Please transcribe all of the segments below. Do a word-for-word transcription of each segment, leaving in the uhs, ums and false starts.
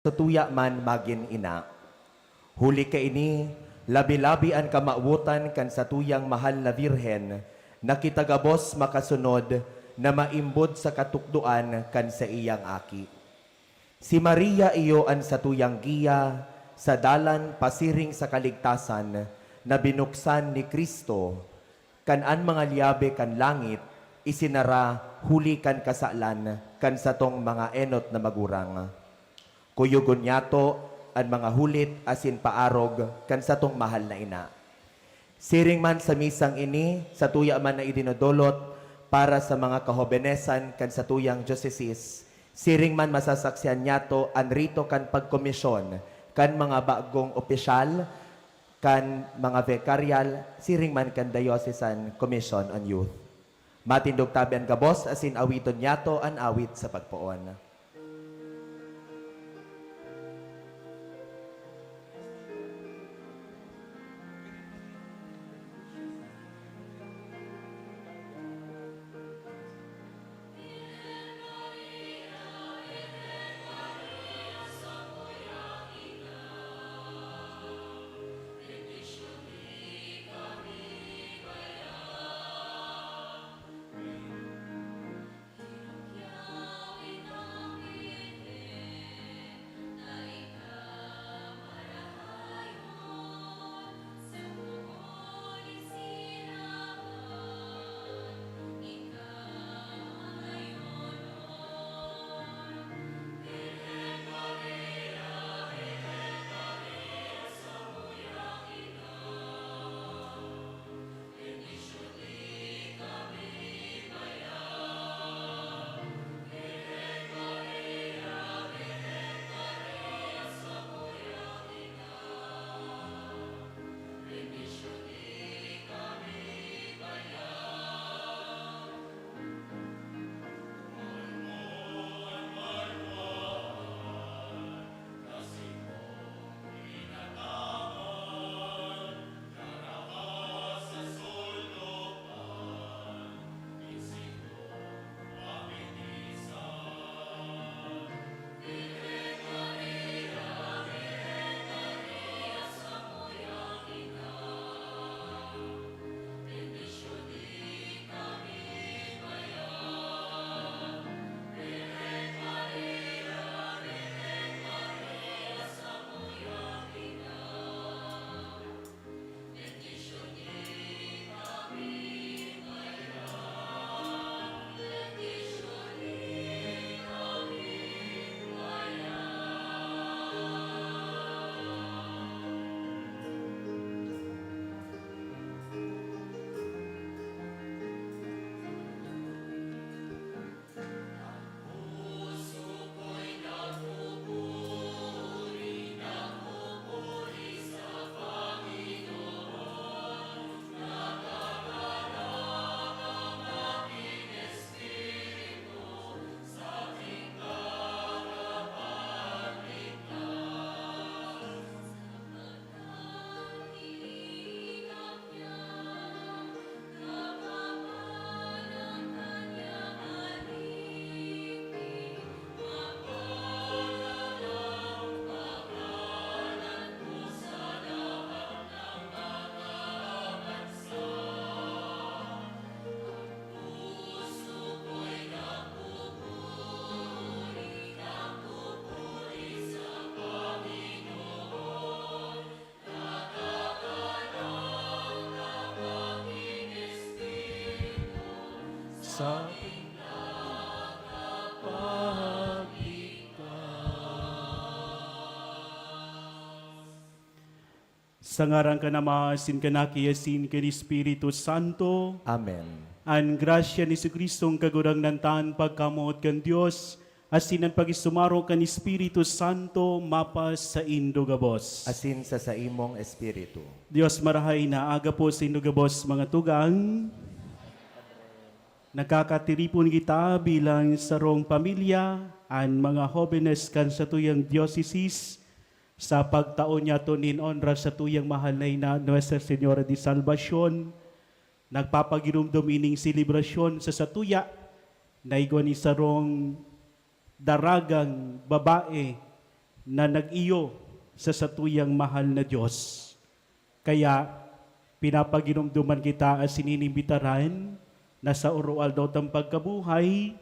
satuya man magin ina. Huli kaini, labi-labi an kamawotan kan satuyang mahal na Birhen na kita gabos makasunod na maimbod sa katukdoan kan saiyang Aki. Si Maria iyo an satuyang giya sa dalan pasiring sa kaligtasan na binuksan ni Cristo, kan an mga liyabe kan langit isinara huli kan kasalan kan satong mga enot na magurang. Kuyogon niyato an mga hulit asin paarog kan satong mahal na ina. Siring man sa misang ini, satuya man na idinodolot para sa mga kahobenesan kan satuyang diocesis, siring man masasaksihan niyato an rito kan pagkomisyon kan mga bagong opisyal kan mga vicarial, siring man kan Diocesan Commission on Youth. Matindog tabi an gabos asin awiton niyato an awit sa pagpoon. Sa Sa ngaran kan Ama, asin kan Aki, asin kan Espiritu Santo. Amen. An grasya ni Jesu-Cristong Kagurangnan ta, an pagkamoot kan Dios, asin an pakisumaro kan Espiritu Santo mapasaindo gabos. Asin sa saimong espiritu. Dios marahay na aga po saindo gabos, mga tugang. Nakakatiripon kita bilang sarong pamilya, an mga hobenes kan satuyang diocesis, sa pagtao niyato nin onra sa tuyang mahal na ina, Nuestra Señora de Salvacion. Nagpapagiromdom ining selebrasyon sa satuya na igwa ni sarong daragang babae na nag-iyo sa satuyang mahal na Diyos. Kaya, pinapaginumduman kita asin inimbitaran na sa oro-aldaw tang pagkabuhay,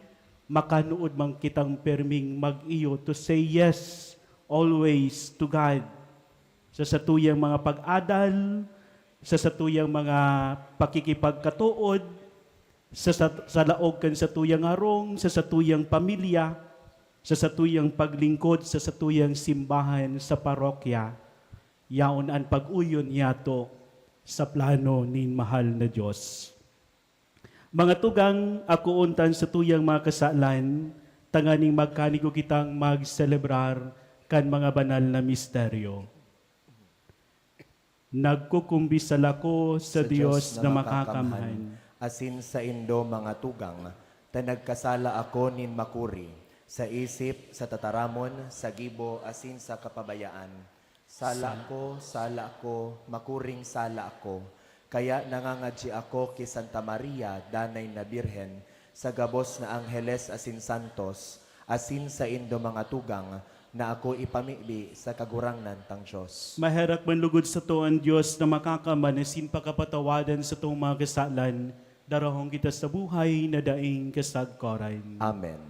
makanuod man kitang perming mag-iyo, to say yes always to God. Sa satuyang mga pag-adal, sa satuyang mga pakikipagkatood, sa, sa, sa laog kan satuyang harong, sa satuyang pamilya, sa satuyang paglingkod, sa satuyang simbahan, sa parokya. Yaon an pag-oyon niyato sa plano nin mahal na Diyos. Mga tugang, akoon ta an satuyang mga kasalan, tanganing magkanigo kitang magselebrar kan mga banal na misteryo. Nagkukumbisal ako sa Sa Dios Dios na na makakamhan. makakamhan, asin saindo, mga tugang, ta nagkasala ako nin makuri, sa isip, sa tataramon, sa gibo, asin sa kapabayaan. Sala Sa- ko, sala ko, makuring sala ako. Kaya nangangadyi ako ki Santa Maria, Danay na Birhen, sa gabos na angheles asin santos, asin saindo, mga tugang, na ako ipamibi sa Kagurangnan tang Dios. Maherak man lugod sato an Dios na makakaman asin pakapatawadan satong mga kasalan, darahon kita sa buhay na daing kasagkoran. Amen.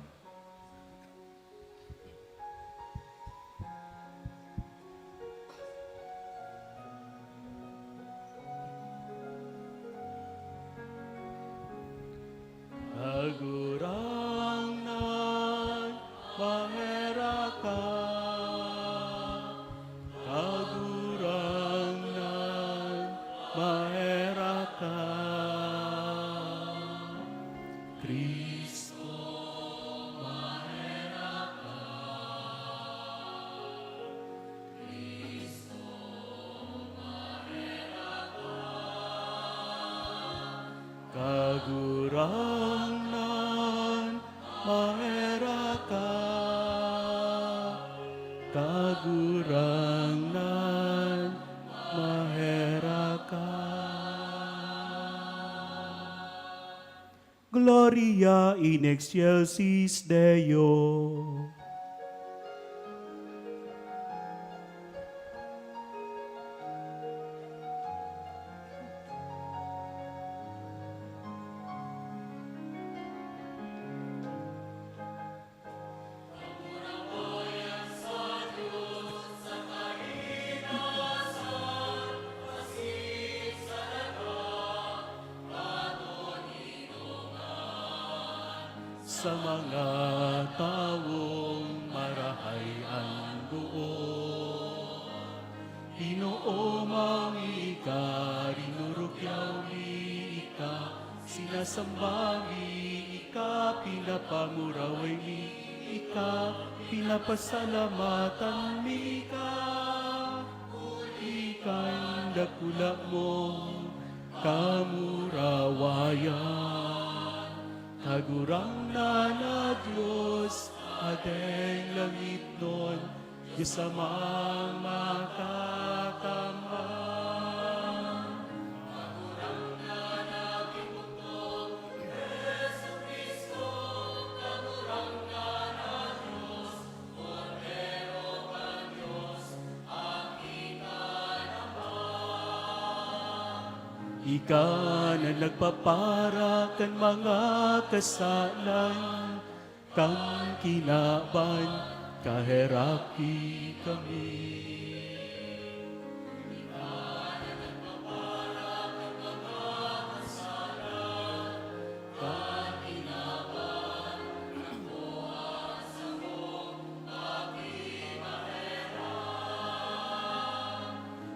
Kagurangnan, maherak ka. Kagurangnan, maherak ka. Cristo, maherak ka. Cristo, maherak ka. Kagurangnan, maherak ka. Kagurangnan, maherak ka. Gloria in excelsis Deo. Sa mga tawong marahay an loob, inooma mi ika, rinurugyaw mi ika, sinasamba mi ika, pinapamuraway mi ika, pinapasalamatan mi ika, huli kan dakula mong kamurawayan. Kagurangnan na Dios, Hadeng langitnon, Dios Amang makakamhan. Ika na nagpapara kan mga kasalan kan kinaban, kaheraki kami.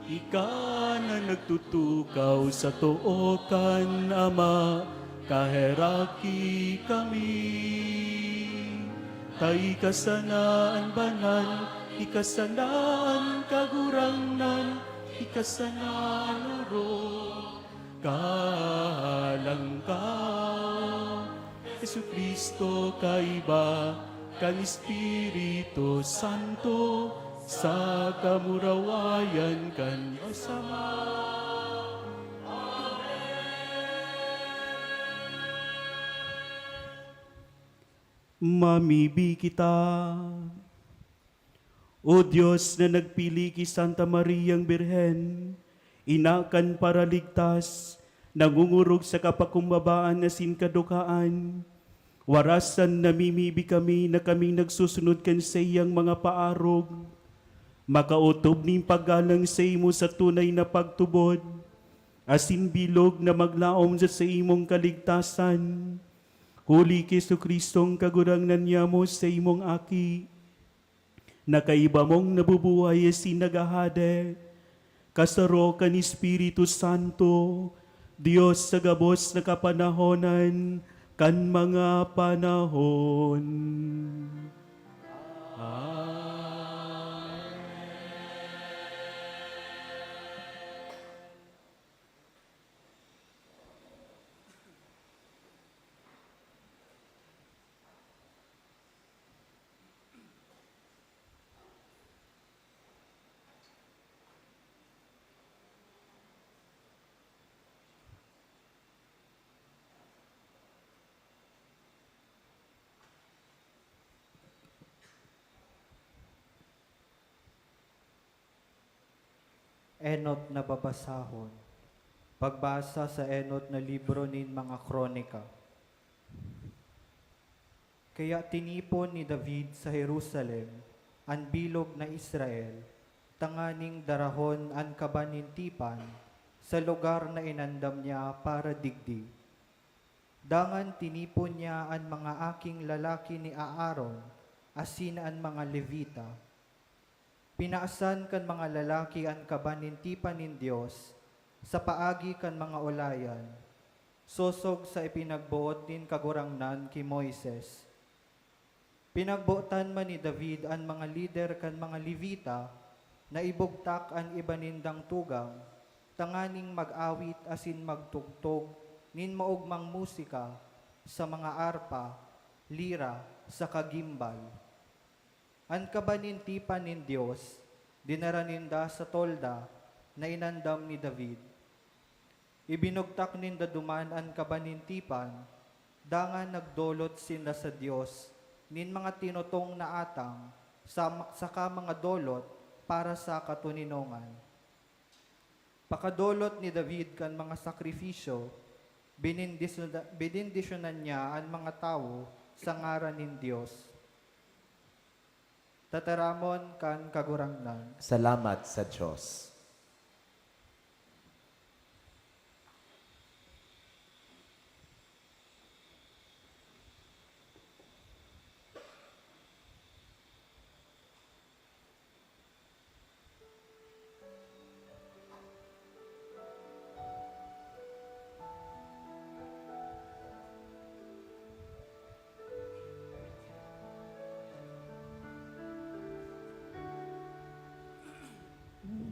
Ika na nagtutukaw sa too kan Ama, kaheraki kami. Ta ika sana an banal, ika sana an kagurangnan, ika sana an orog. Kahalang ka, Jesu-Cristo, kaiba kan Espiritu Santo, sa kamurawayan kan Dios Ama. Amen. Mamibi kita. O Dios na nagpili ki Santa Mariang Birhen, ina kan Paraligtas, nangongorog sa kapakumbabaan asin kadukhaan, warasan namimibi kami na kaming nagsusunod kan saiyang mga paarog, makaotob nin paggalang saimo sa tunay na pagtubod, asin bilog na maglaom sa saimong kaligtasan. Huli ki Jesu-Cristong Kagurangnan niamo, saimong Aki, na kaiba mong nabubuhay asin naghahade, kasaro kan Espiritu Santo, Dios sa gabos na kapanahonan kan mga panahon. Amen. Enot na babasahon. Pagbasa sa enot na libro nin mga Kronika. Kaya tinipon ni David sa Jerusalem an bilog na Israel, tanganing darahon an kaba nin tipan sa lugar na inandam niya para digdi. Dangan tinipon niya an mga aking lalaki ni Aaron asin an mga Levita. Pinaasan kan mga lalaki an kaba nin tipan nin Dios sa paagi kan mga olayan, sosog sa ipinagboot nin Kagurangnan ki Moises. Pinagbotan man ni David an mga lider kan mga Levita na ibugtak an iba nindang tugang tanganing mag-awit asin magtugtog nin maogmang musika sa mga arpa, lira, saka gimbal. An kaba nin tipan nin Dios dinara ninda sa tolda na inandam ni David. Ibinugtak ninda duman an kaba nin tipan, dangan nagdolot sinda sa Dios nin mga tinutong na atang sa, saka mga dolot para sa katoninongan. Pakadolot ni David kan mga sakrifisyo, benendisyon-, benendisyonan niya an mga tawo sa ngaran nin Dios. Tataramon kan Kagurangnan. Salamat sa Dios.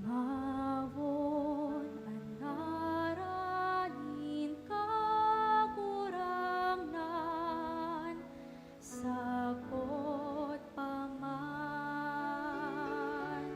Umawon an ngaran nin Kagurangnan, sagkod pa man.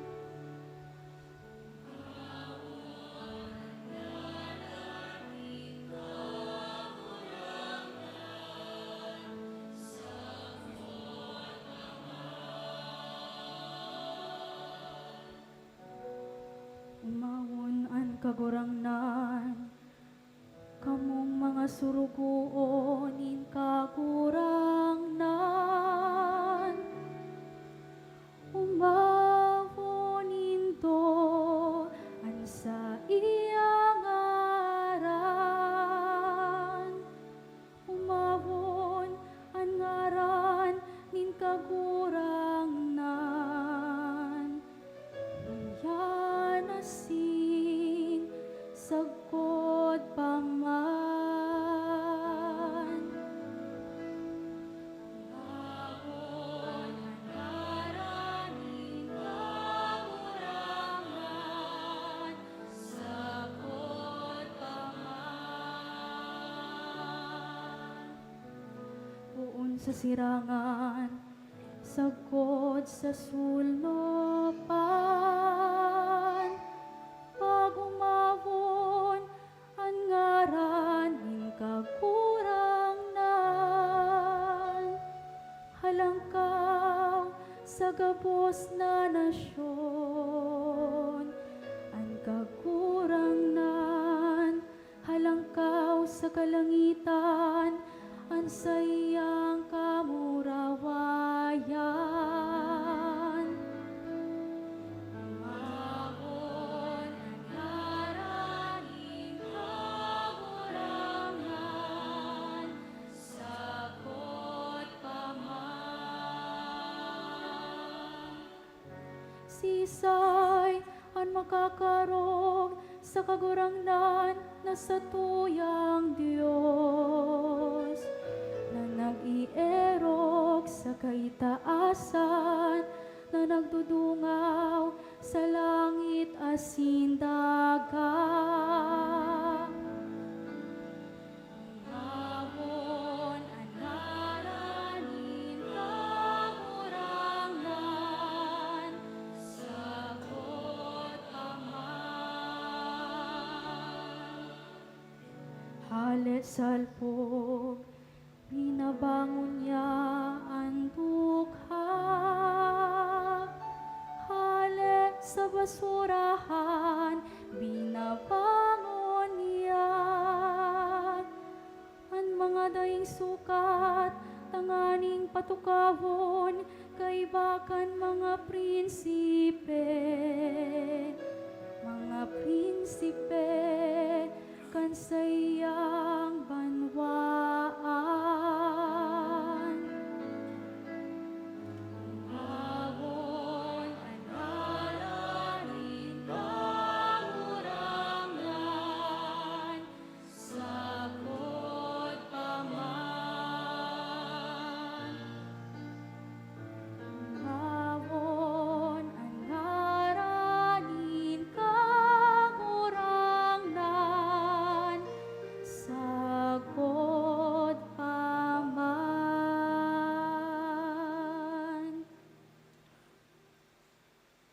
Umawon an Kagurangnan, kamong mga surugoon nin Kagurangnan. Umawon nindo an saiyang ngaran. Umawon an ngaran nin Kagurangnan, ngunyan asin sagkod pa man. Umawon an ngaran nin Kagurangnan, sagkod pa man. Poon sa sirangan, sagkod sa sulnopan, pag-umawon an ngaran nin Kagurangnan. Halangkaw sa Gabos na nasyon, an Kagurangnan, halangkaw sa kalangitan, an saiyang kamurawayan. Amawon an ngaran nin Kagurangnan, sagkod pa man. Siisay an makakarog sa Kagurangnan na satuyang Dios, na nag-eerok sa kaitaasan, na nagdudungaw sa langit asin daga? Amawon an ngaran nin Kagurangnan, sagkod pa man. Hale salpog, binabangon niya an dukha. Hale sa basurahan, binabangon niya an mga daing sukat tanganing patukawon kaiba kan mga prinsipe, mga prinsipe kan saiyang banwaan. Amawon an ngaran nin Kagurangnan, sagkod pa man. Amawon an ngaran nin Kagurangnan, sagkod pa man.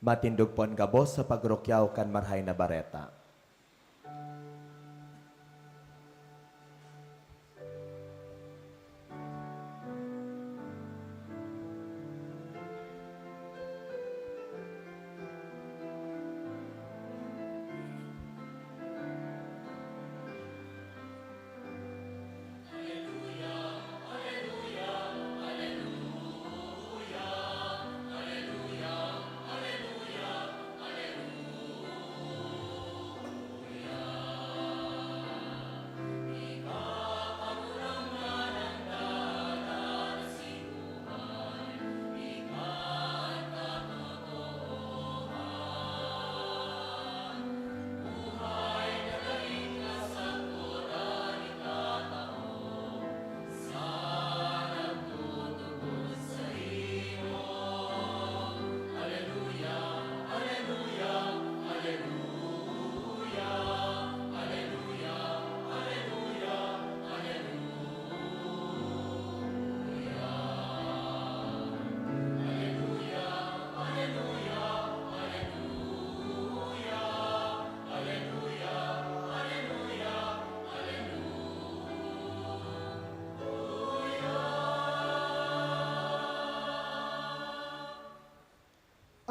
Matindog po an gabos sa pagrukyaw kan Marahay na Bareta.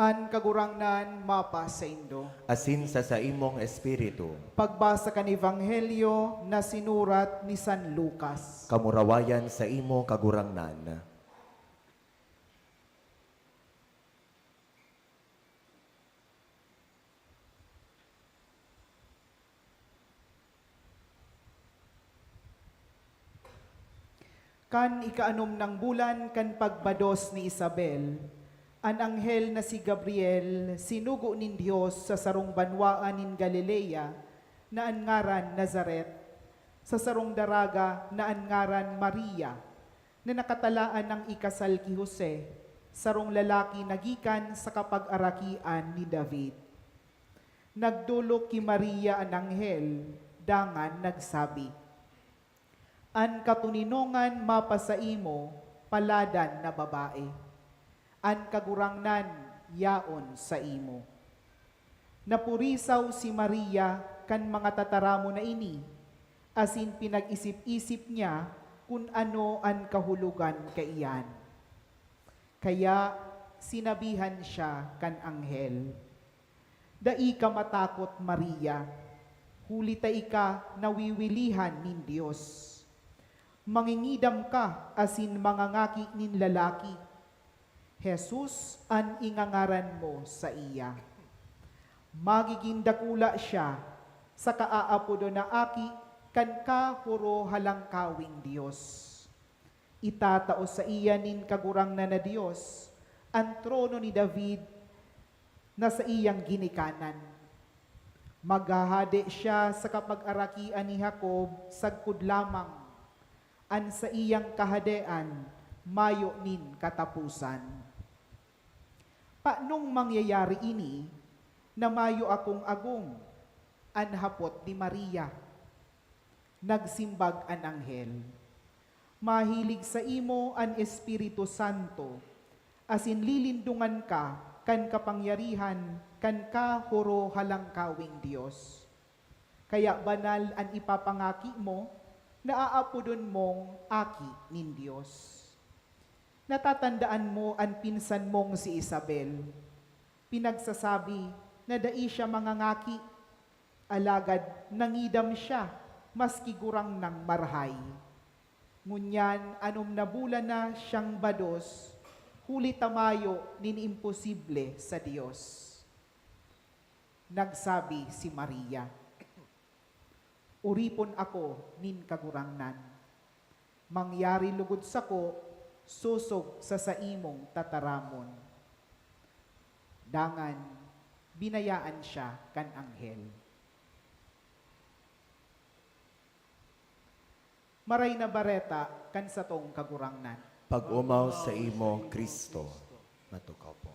An Kagurangnan mapasaindo. Asin sa saimong espiritu. Pagbasa kan Ebanghelyo na sinurat ni San Lucas. Kamurawayan saimo, Kagurangnan. Kan ikaanom nang bulan kan pagbados ni Isabel, an anghel na si Gabriel sinugo nin Dios sa sarong banwaan nin Galilea na an ngaran Nazaret, sa sarong daraga na an ngaran Maria, na nakatalaan nang ikasal ki Jose, sarong lalaki na gikan sa kapagarakian ni David. Nagdolok ki Maria an anghel, dangan nagsabi, "An katoninongan mapasaimo, paladan na babae. An Kagurangnan yaon saimo." Napurisaw si Maria kan mga tataramon na ini, asin pinag-isip-isip niya kun ano an kahulogan kaiyan. Kaya, Sinabihan siya kan anghel, "Dai ka matakot, Maria, huli ta ika nawiwilihan nin Dios. Mangingidam ka asin mangangaki nin lalaki. Jesus an ingangaran mo saiya. Magigin dakula siya, saka aapodon na Aki kan Kahorohalangkaweng Dios. Itatao saiya nin Kagurangnan na Dios an trono ni David na saiyang ginikanan. Maghahade siya sa kapagarakian ni Jacob sagkod lamang. An saiyang kahadean mayo nin kataposan." "Paanong mangyayari ini na mayo akong agom?" an hapot ni Maria. Nagsimbag an anghel, "Mahilig saimo an Espiritu Santo, asin lilindongan ka kan kapangyarihan kan Kahorohalangkaweng Dios. Kaya banal an ipapangaki mo na aapodon mong Aki nin Dios. Natatandaan mo an pinsan mong si Isabel. Pinagsasabi na dai siya mangangaki, alagad nangidam siya maski gurang nang marahay. Ngunyan anom na bulan na siyang bados, huli ta mayo nin imposible sa Dios." Nagsabi si Maria, "Oripon ako nin Kagurangnan. Mangyari logod sako sosog sa saimong tataramon." Dangan, binayaan siya kan anghel. Maray na Bareta kan satong Kagurangnan. Pag-omaw saimo, Cristo. Matukaw po.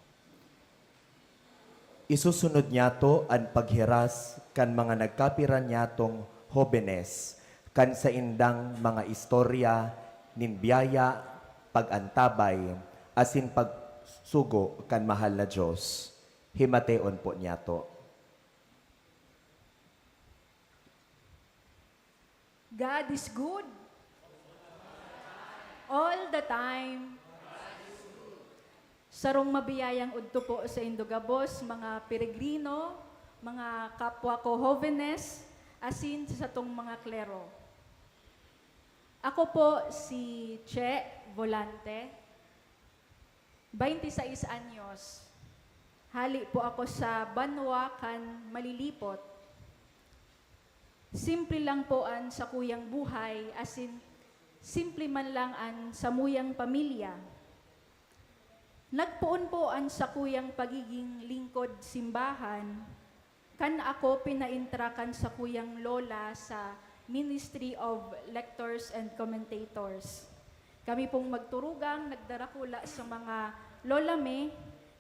Isusunod niyato an paghiras kan mga nagkapira niyatong hobenes kan saindang mga istorya nin biyaya, pag-antabay, asin pagsugo kan mahal na Dios. Himateon po niyato. God is good. All the time. Sarong mabiyayang udto po saindo gabos, mga peregrino, mga kapwa ko hovenes, asin sa satong mga klero. Ako po si Che Volante, bainti sais anyos. Hali po ako sa banwa kan Malilipot. Simple lang po an sakuyang buhay, asin simple man lang an samuyang pamilya. Nagpoon po an sakuyang pagiging lingkod simbahan kan ako pinaentra kan sakuyang lola sa Ministry of Lectors and Commentators. Kami pong magturugang nagdarakula sa mga lola mi,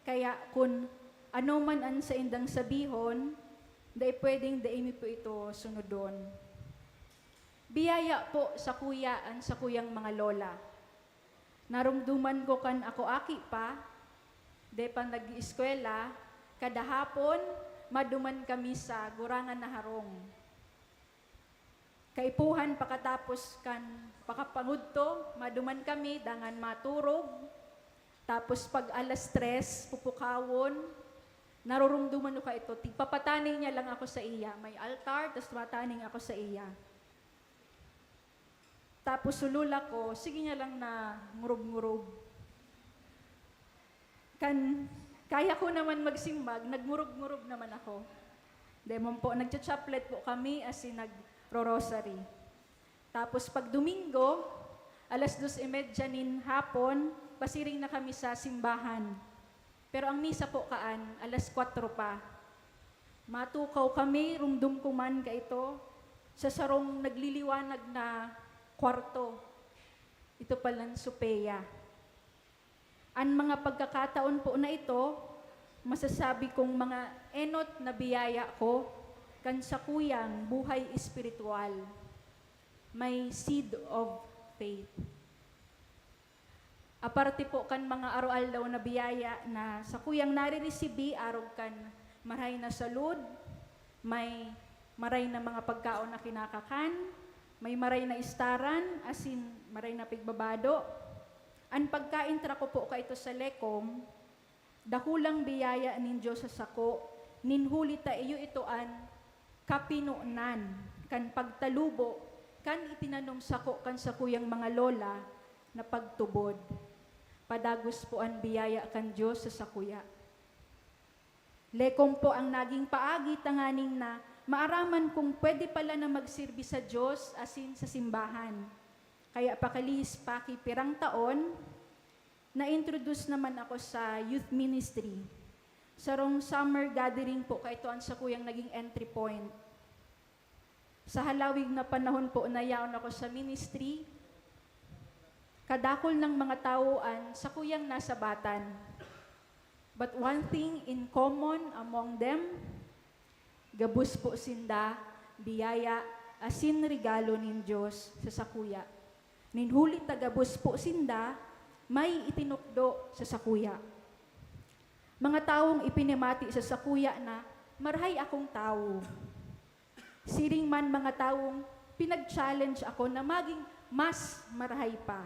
kaya kun ano man an saindang sabihon, dai pwedeng dai mi po ito sunodon. Biyaya po sakuya an sakuyang mga lola. Naromdoman ko kan ako aki pa, dai pa nag-eskwela, kada hapon, maduman kami sa gurangan na harong. Kaipuhan pakatapos kan pakapangudto, maduman kami, dangan maturog. Tapos pag alas tres, pupukawon, naroromdoman ko kaito, tigpapataning niya lang ako sa iya. May altar, tas tumataning ako sa iya. Tapos si lola ko, sige niya lang na ngurub-ngurub. Kan, kaya ko naman magsimbag, nagngurub-ngurub naman ako. Demon po, nagcha-chaplet po kami, as in, nagro-rosary. Tapos pag Domingo, alas dos y media nin hapon, pasiring na kami sa simbahan. Pero ang misa po kaan, alas kwatro pa. Matukaw kami, rumdom ko man kaito, sa sarong nagliliwanag na kwarto. Ito palan Sophia. An mga pagkakataon po na ito, masasabi kong mga enot na biyaya ko kan sakuyang buhay espiritual. May seed of faith. Aparte po kan mga aroaldaw na biyaya na sakuyang naririsibi arog kan maray na salud, may maray na mga pagkaon na kinakakan, may maray na istaran, asin maray na pigbabado. An pagkaentra ko po kaito sa Lecom, Dakulang biyaya nin Dios sa sako, nin huli ta iyo ito an kapinonan kan pagtalubo kan itinanom sako kan sakuyang mga lola na pagtubod. Padagos po an biyaya kan Dios sa sakuya. Lekom po ang naging paagi tanganing na maaraman kung pwede pala na magsirbi sa Dios asin sa simbahan. Kaya pakalihis pa ki pirang taon, na-introduce naman ako sa youth ministry. Sarong summer gathering po, kaito an sakuyang naging entry point. Sa halawig na panahon po na yaon ako sa ministry, kadakul ng mga tawo an sakuyang nasabatan. But one thing in common among them, gabos po sinda biyaya asin regalo nin Dios sa sakuya. Nin huli ta gabos po sinda may itinukdo sa sakuya. Mga tawong ipinamati sa sakuya na marahay akong tawo. Siring man mga tawong pinag-challenge ako na maging mas marahay pa.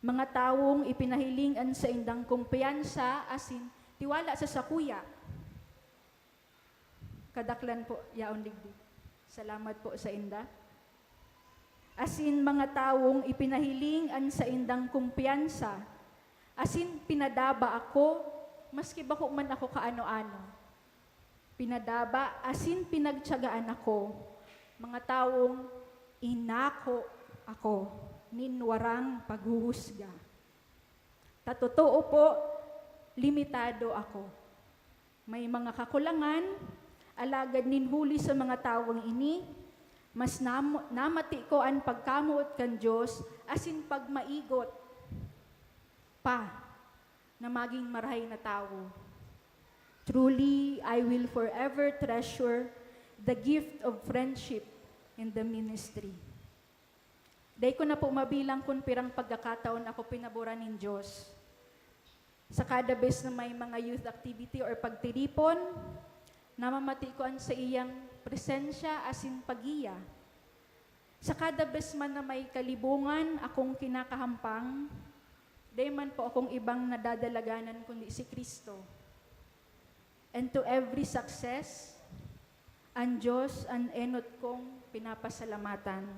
Mga tawong ipinahiling an saindang kumpiyansa asin tiwala sa sakuya. Kadaklan po, yaon digdi. Salamat po sainda. Asin mga tawong ipinahiling an saindang kumpiyansa, asin pinadaba ako, maski bako man ako kaano-ano. Pinadaba asin pinagtiyagaan ako, mga tawong inako ako nin warang paghuhusga. Ta totoo po, limitado ako. May mga kakulangan, alagad nin huli sa mga tawong ini, mas nam-, namati ko an pagkamoot kan Dios asin pagmaigot pa na magin marahay na tawo. Truly, I will forever treasure the gift of friendship in the ministry. Dai ko na po mabilang kun pirang pagkakataon ako pinaboran nin Dios. Sa kada bes na may mga youth activity or pagtiripon, namamati ko an saiyang presensya asin paggiya. Sa kada bes man na may kalibongan akong kinakahampang, dai man po akong ibang nadadalaganan kundi si Cristo. And to every success, an Dios an enot kong pinapasalamatan.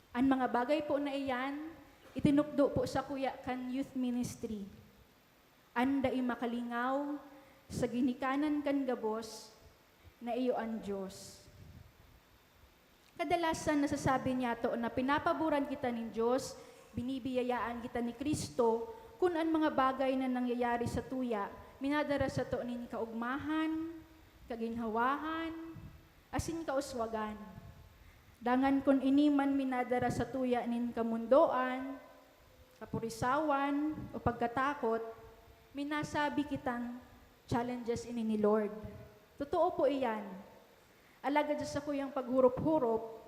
An mga bagay po na iyan, itinukdo po sakuya kan youth ministry. An dai makalingaw sa ginikanan kan gabos na iyo an Dios. Kadalasan, nasasabi niyato na pinapaboran kita nin Dios, binibiyayaan kita ni Cristo, kun an mga bagay na nangyayari satuya minadara sato nin kaogmahan, kaginhawahan, asin kauswagan. Dangan kun ini man minadara satuya nin kamundoan, kapurisawan, o pagkatakot, minasabi kitang challenges ini ni Lord. Totoo po iyan. Alagad sa sakuyang paghurop-hurop,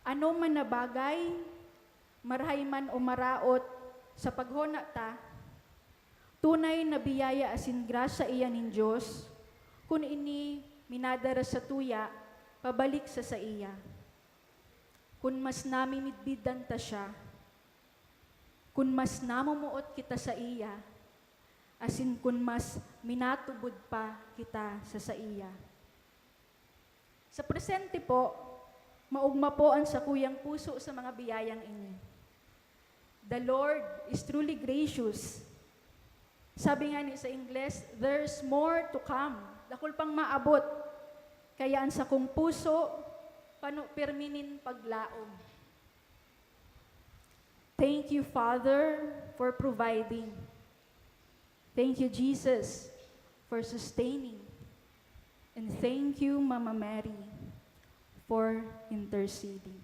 ano man na bagay, marahay man o maraot sa paghona ta, tunay na biyaya asin grasya iyan nin Dios, kun ini minadara satuya pabalik sa saiya. Kun mas namimidbidan ta siya, kun mas namomoot kita saiya, asin kun mas minatubod pa kita sa saiya. Sa presente po, maogma po an sakuyang puso sa mga biyayang ini. The Lord is truly gracious. Sabi nga ni sa Ingles, "There's more to come." Dakul pang maabot. Kaya an sakong puso, pano pirmi nin paglaom. Thank you, Father, for providing. Thank you, Jesus, for sustaining. And thank you, Mama Mary, for interceding.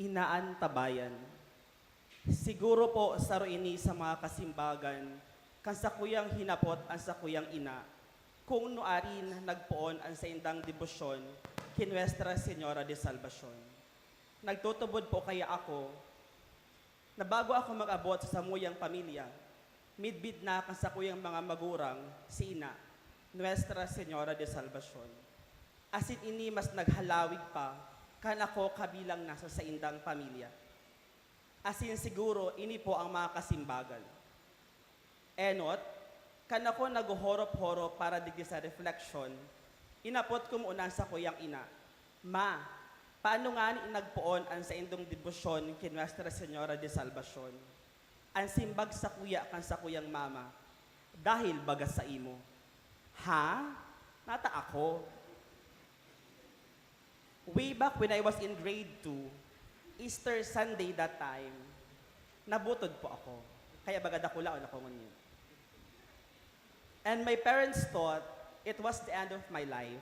Naantabayan. Siguro po saro ini sa mga kasimbagan kan sakuyang hinapot an sakuyang ina kung nuarin nagpoon an saindang debosyon ki Nuestra Señora de Salvacion. Nagtutubod po kaya ako na bago ako mag-abot sa samuyang pamilya, midbid na kan sakuyang mga magurang si ina, Nuestra Señora de Salvacion. Asin ini mas naghalawig pa kan ako kabilang na sa saindang pamilya. Asin siguro ini po ang mga kasimbagan. Enot, kan ako naghohorop-horop para digdi sa reflection, inapot ko muna an sakuyang ina, "Ma, paano ngani nagpoon an saindong debosyon ki Nuestra Señora de Salvacion?" An simbag sakuya kan sakuyang mama, "Dahil baga saimo." Ha? Nata ako. Way back when I was in grade two, Easter Sunday that time, nabutod po ako. Kaya baga dakulaon ako ngunyan. And my parents thought it was the end of my life.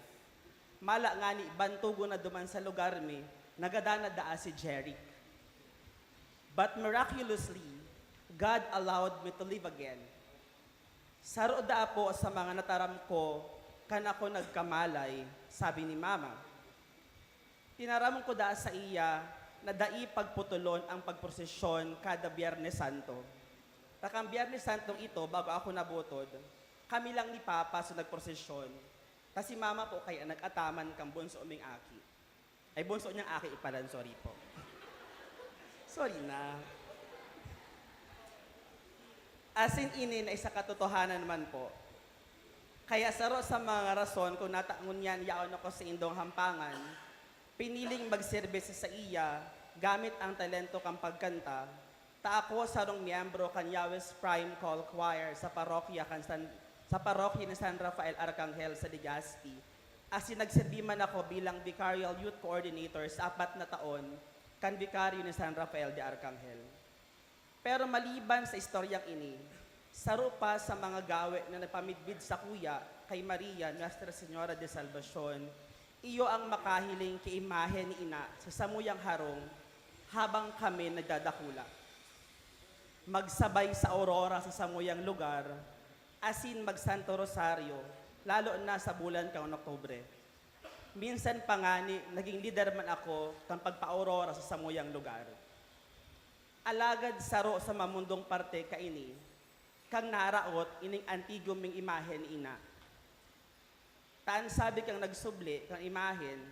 Mala ngani, bantogon na duman sa lugar mi, nagadan na daa si Jeric. But miraculously, God allowed me to live again. Saro daa po sa mga nataram ko kan ako nagkamalay, sabi ni Mama. Tinaram ko daa saiya na dai pagputolon ang pagprosesyon kada Biyernes Santo. Ta kan Biyernes Santong ito, bago ako nabutod, kami lang ni Papa sa nagprosesyon, ta si Mama po kaya nag-ataman kan bunso ming aki. Ay, bunso niyang aki pala, sorry po. Sorry na. Asin ini na isa katotohanan man po. Kaya saro sa mga rason kung nata ngunyan yaon ako sa indong hampangan, piniling magserbisyo saiya gamit ang talento kan pagkanta, ta ako sarong miyembro kan Yahweh's Prime Call Choir sa parokya kan San, sa parokya ni San Rafael Arcangel sa Legazpi, asin nagserbi man ako bilang Vicarial Youth Coordinator sa apat na taon kan Vikaryo ni San Rafael de Arcangel. Pero maliban sa istoryang ini, saro pa sa mga gawe na nagpamidbid sakuya kay Maria, Nuestra Señora de Salvacion, iyo ang makahiling ki imahe ni Ina sa samuyang harong habang kami nagdadakula. Magsabay sa aurora sa samuyang lugar, asin magsanto rosaryo, lalo na sa bulan kan Oktubre. Minsan pa ngani, naging lider man ako kan pagpa-aurora sa samuyang lugar. Alagad saro sa mamundong parte kaini, kan naraot ining antigo ming imahe ni Ina. Ta an sabi kan nagsubli kan imahen,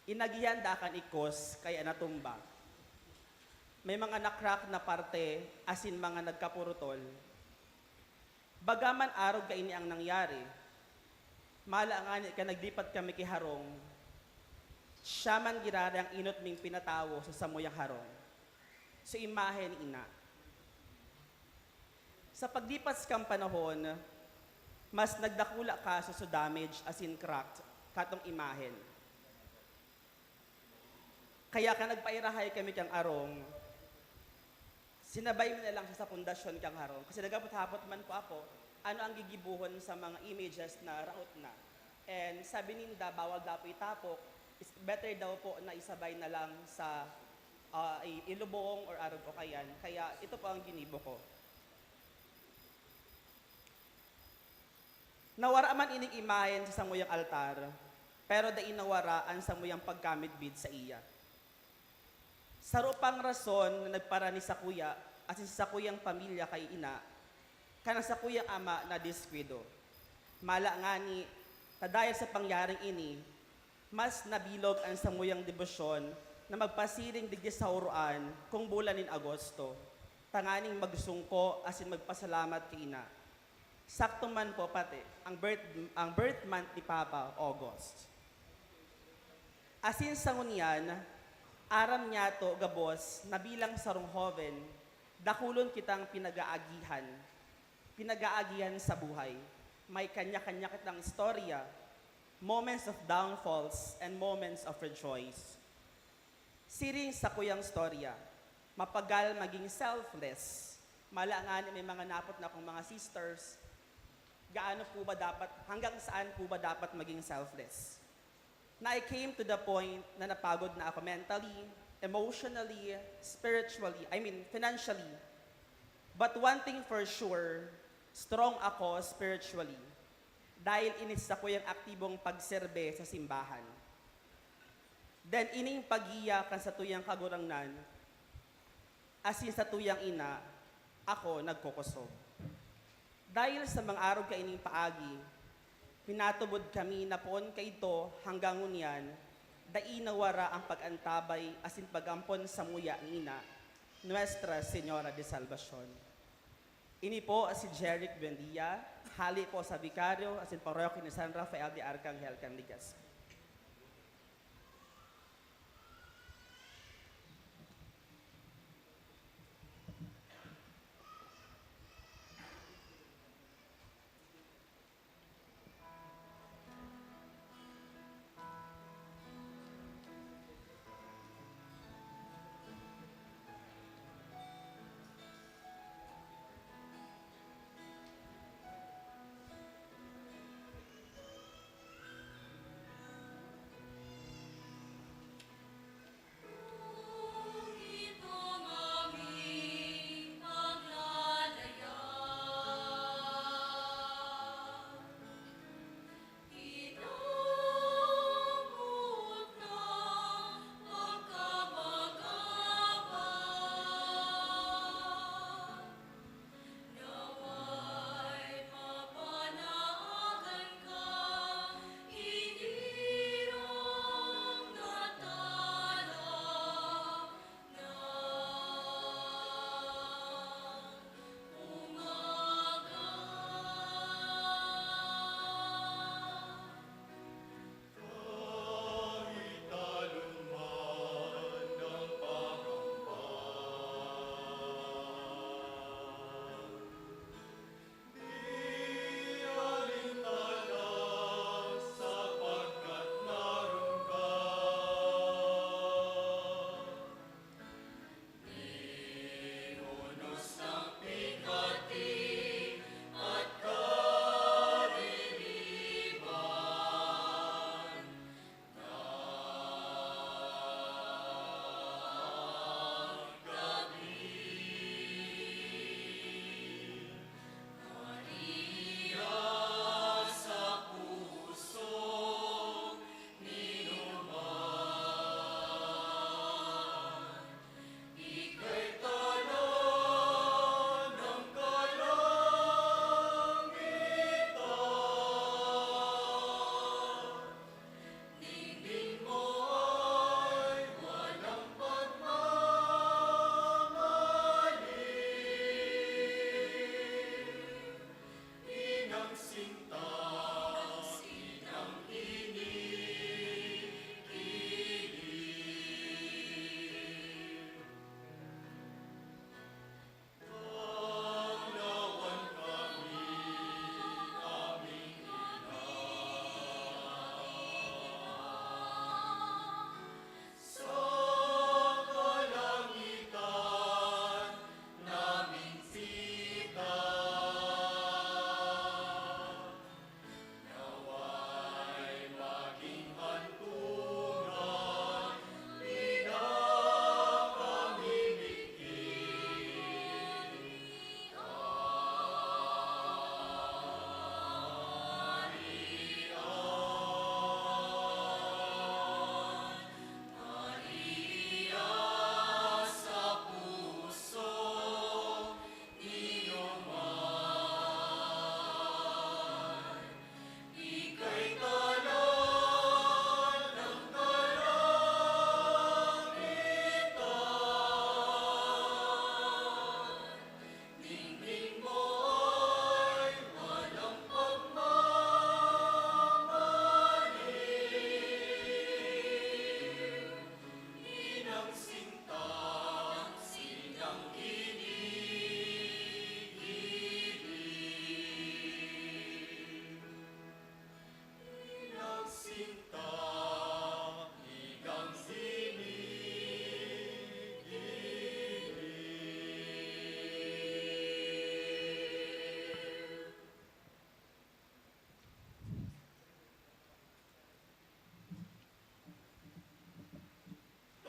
inagihan daa kan ikos kaya natumba. May mga na-crack na parte asin mga nagkapurutol. Baga man arog kaini ang nangyari. Mala ngani kan naglipat kami ki harong, siya man giraray ang enot ming pinatawo sa samuyang harong, sa imahe ni Ina. Sa paglipas kan panahon, mas nagdakula kaso sa damage asin cracked katong imahen. Kaya kan nagpairahay kami kan arong, sinabay mi na lang siya sa pundasyon kan harong. Kasi naghapot-hapot man po ako, ano ang gigibohon sa mga images na raot na. And sabi ninda, bawal daw po itapok, is better daw po na isabay na lang sa, ah, i-, ilubong or arog o kayan. Kaya ito po ang ginibo ko. Nawara man ining imahen sa samuyang altar, pero dai nawara an samuyang pagkamidbid saiya. Saro pang rason na nagparanis sakuya asin sa sakuyang pamilya kay Ina, kan an sakuyang ama nadiskuido. Mala ngani, ta dahil sa pangyaring ini, mas nabilog an samuyang debosyon na magpasiring digdi sa uroan kung bulan nin Agosto, tanganing magsungko asin magpasalamat ki Ina. Sakto man po pati ang birth, ang birth month ni Papa, August. Asin sa ngunyan, aram niyato gabos na bilang sarong hoven, dakulon kitang pinag-aagihan, pinag-aagihan sa buhay. May kanya-kanya kitang istorya, moments of downfalls and moments of rejoice. Siring sakuyang istorya, mapagal maging selfless. Mala ngani may mga napot na akong mga sisters, gaano po ba dapat, hanggang saan po ba dapat maging selfless? Na I came to the point na napagod na ako mentally, emotionally, spiritually, I mean, financially. But one thing for sure, strong ako spiritually. Dahil ini sa satuyang aktibong pagserbe sa simbahan. Then, ining paggiya kan satuyang Kagurangnan, asin satuyang ina, ako nagkukosog. Dahil sa mga arog kaining paagi, pinatubod kami na poon kaidto hanggang ngunyan, dai nawara ang pag-antabay asin pag-ampon samuya ni Ina, Nuestra Señora de Salvacion. Ini po si Jeric Buendia, hale po sa Vicario asin Parokya ni San Rafael de Arcangel kan Legazpi.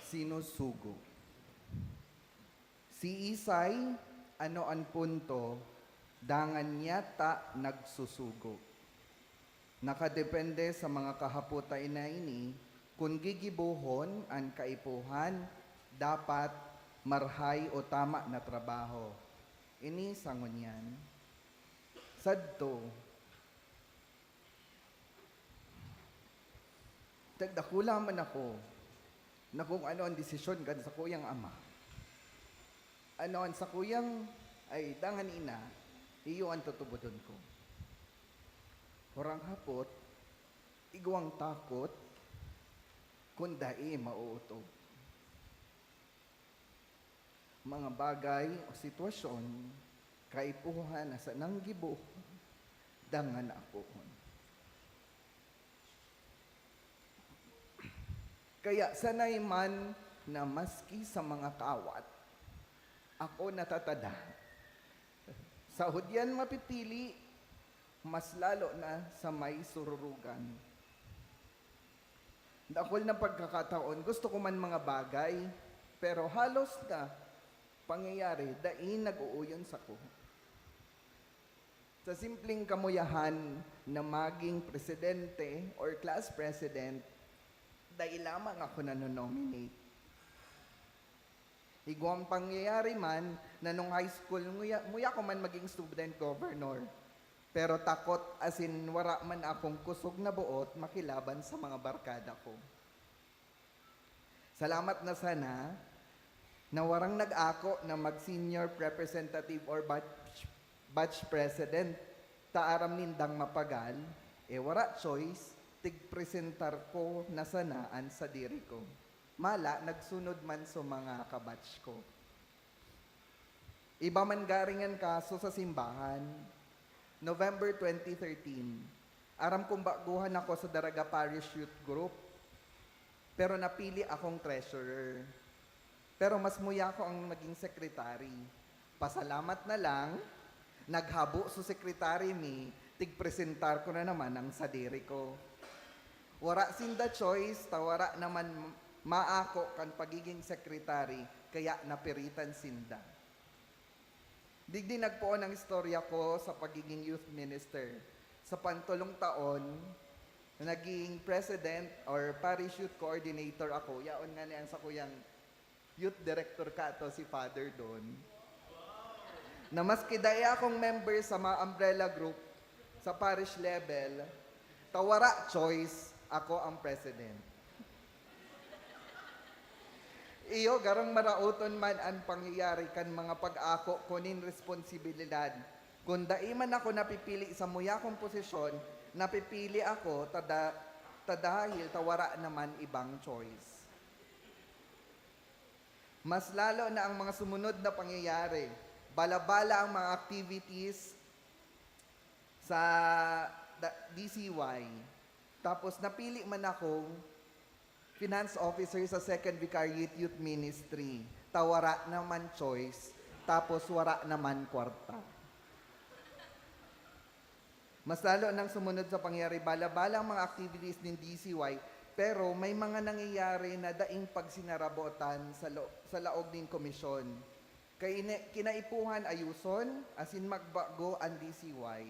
Sinusugo. Si Isay, ano an punto, dangan niya ta nagsusugo. Nakadepende sa mga kahaputay na ini kun gigibohon an kaipuhan, dapat, marhay o tama na trabaho. Ini sa ngunyan. Sadto, nagdakula man ako na kung ano ang desisyon kan sakuyang ama. Ano an sakuyang, ay, dangan ina, iyo an tutubodon ko. Hurang hapot, igwang takot, kun dai maootob. Mga bagay o sitwasyon, kaipuhan na sanang gibo, dangan akoon. Kaya sanay man na maski sa mga kawat, ako natatada. Sa hudyan mapipili, mas lalo na sa may sururugan. Dakul na pagkakataon, gusto ko man mga bagay, pero halos na pangyayari, dai nag-uuyon sako. Sa simpleng kamuyahan na maging presidente or class president, dai lamang ako nanonominate. Igwang pangyayari man na nung high school, nguya, nguya ko man maging student governor. Pero takot asin wara man akong kusog na boot makilaban sa mga barkada ko. Salamat na sana na warang nag-ako na mag-senior representative or batch, batch president, ta aram nindang mapagal, e wara choice, tigpresentar ko na sana an sadiri ko. Mala, nagsunod man so mga kabatch ko. Iba man garing an kaso sa simbahan. November twenty thirteen, aram kong baguhan ako sa Daraga Parish Youth Group, pero napili akong treasurer. Pero mas muya ko ang naging secretary. Pasalamat na lang, naghabo so secretary mi, tigpresentar ko na naman ang sadiri ko. Wara sinda choice, ta wara naman maako kan pagiging secretary, kaya napiritan sinda. Digdi nagpoon ang istorya ko sa pagiging youth minister. Sa pantolong taon, naging president or parish youth coordinator ako. Yaon nga ni ang sakuyang youth director kato, si Father Don. Na maski dai akong member sa mga umbrella group sa parish level, ta wara choice, ako ang president. Iyo, garang maraoton man an pangyayari kan mga pag-ako ko nin responsibilidad. Kun dai man ako napipili sa muya kong posisyon, napipili ako ta da-, ta dahil ta wara naman ibang choice. Mas lalo na ang mga sumunod na pangyayari. Bala-bala ang mga activities sa da-, D C Y. Tapos napili man akong finance officer sa Second Vicariate Youth Ministry. Ta wara naman choice, tapos wara naman kwarta. Mas lalo nang sumunod sa pangyayari, bala-bala ang mga activities nin D C Y, pero may mga nangyayari na daing pagsinasabotan sa lo-, sa laog nin komisyon. Kaini-, kinaipuhan ayoson asin magbago an D C Y.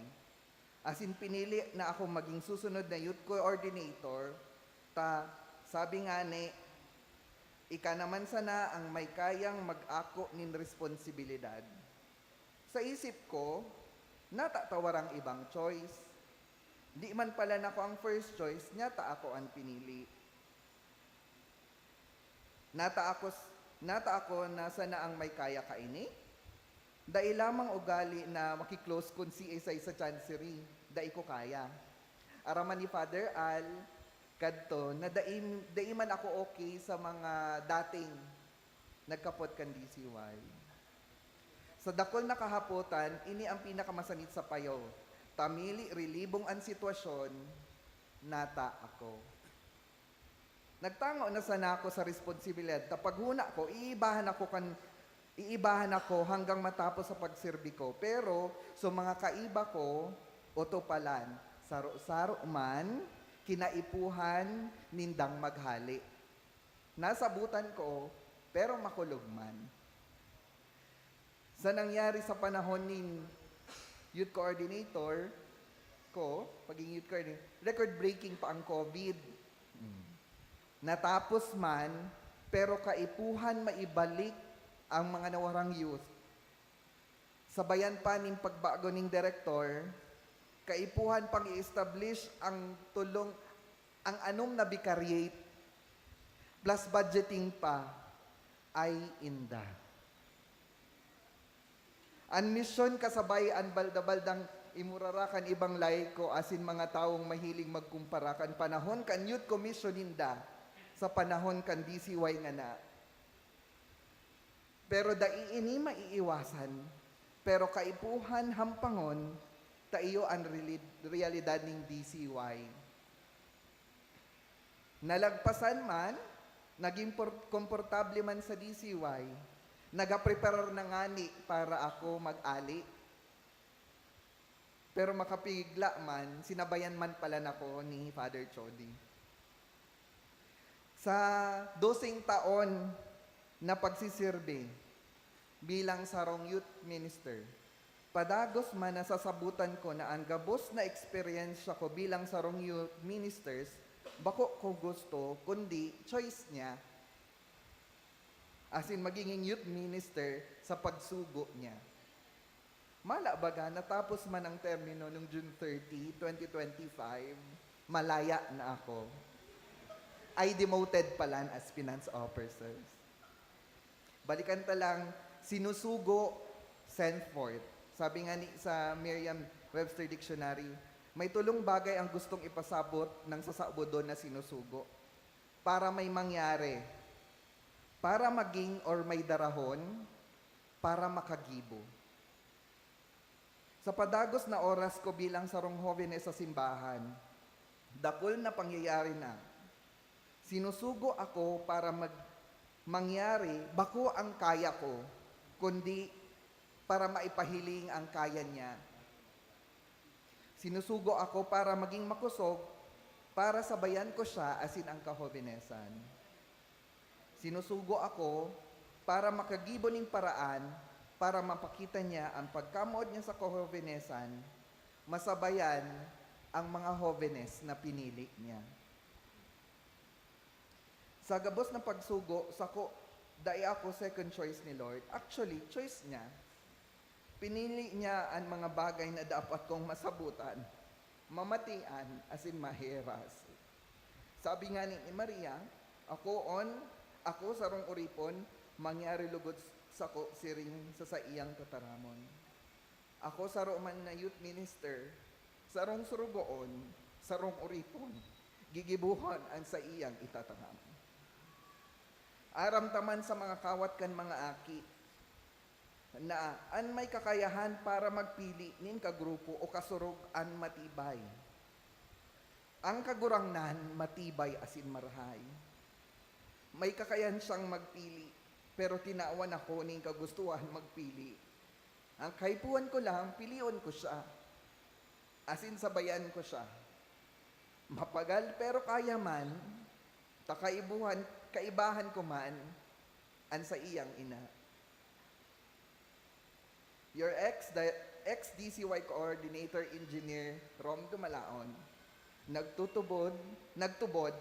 Asin pinili na akong maging susunod na youth coordinator, ta, sabi ngani, ika naman sana ang may kayang mag-ako nin responsibilidad. Sa isip ko, nata ta warang ibang choice. Di man pala nako ang first choice, nyata ako an pinili. Nata ako s-, nata ako na sana ang may kaya kaini? Dai lamang ugali na maki-close kun siisay sa chancery, dai ko kaya. Aram man ni Father Al kadto na dai, dai man ako okay sa mga dating nagkapot kan D C Y. Sa dakul na kahapotan, ini ang pinakamasanit sa payo. Ta mili rilibong an sitwasyon, nata ako. Nagtango na sana ako sa responsibilidad ta paghona ko, iibahan ako kan, iibahan ako hanggang matapos sa pagserbi ko. Pero, so mga kaiba ko, otopalan, saro-saro man, kinaipuhan nindang maghale. Nasabutan ko, pero makulog man. Sa nangyari sa panahon nin youth coordinator ko, pagiging youth coordinator, record-breaking pa ang COVID. Mm. Natapos man, pero kaipuhan maibalik ang mga nawarang youth. Sabayan pa nin pagbago ning direktor, kaipuhan pang i-establish ang tulong, ang anom na vicariate, plus budgeting pa, ay inda. An misyon kasabay an balda-baldang imurara kan ibang laiko asin mga tawong mahiling magkumpara kan panahon kan Youth Commission ninda sa panahon kan D C Y ngana. Pero dai ini maiiwasan, pero kaipuhan hampangon ta iyo an reli-, realidad nin D C Y. Nalagpasan man, naging por-, komportable man sa D C Y, nagapreparar na ngani para ako mag-ali. Pero makapigla man, sinabayan man pala nako ni Father Chody. Sa doseng taon na pagsisirbi bilang sarong youth minister, padagos man nasasabutan ko na an gabos na eksperyensya ko bilang sarong youth ministers, bako ko gusto, kundi choice niya. Asin magiging youth minister sa pagsugo niya. Mala baga, natapos man ang termino nung June thirty, twenty twenty-five, malaya na ako. Ay, demoted palan as finance officers. Balikan ta lang, sinusugo, sent forth. Sabi nga ni sa Merriam-Webster Dictionary, may tulong bagay ang gustong ipasabot ng sasabudon na sinusugo. Para may mangyari, para maging or may darahon, para makagibo. Sa padagos na oras ko bilang sarong hobenes sa simbahan, dakul na pangyayari na. Sinusugo ako para mag-, mangyari bako ang kaya ko, kundi para maipahiling ang kaya niya. Sinusugo ako para maging makosog, para sabayan ko siya asin ang kahobenesan. Sinusugo ako para makagibo nin paraan para mapakita niya an pagkamoot niya sa kahobenesan, masabayan ang mga hobenes na pinili niya. Sa gabos na pagsugo, sako, dai ako second choice ni Lord. Actually, choice niya. Pinili niya an mga bagay na dapat kong masabutan, mamatian, asin maheras. Sabi ngani ni Maria, "Ako on, ako sarong oripon, mangyari lugod sako siring sa saiyang tataramon." Ako saro man na youth minister, sarong surugoon, sarong oripon, gigibohon an saiyang itataram. Aram ta man sa mga kawat kan mga aki, na an may kakayahan para magpili nin kagrupo o kasurog an matibay. Ang Kagurangnan matibay asin marahay. May kakayan siyang magpili, pero tinawan ako nin kagustuhan magpili. Ang kaipuhan ko lang, pilion ko siya. Asin sabayan ko siya. Mapagal, pero kaya man, ta kaibuhan, kaibahan ko man an saiyang ina. Your ex, the ex-D C Y coordinator engineer, Rom Dumalaon, nagtutubod, nagtubod,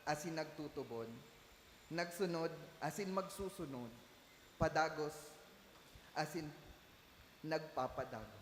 asin nagtutubod. Nagsunod, asin magsusunod. Padagos, asin nagpapadagos.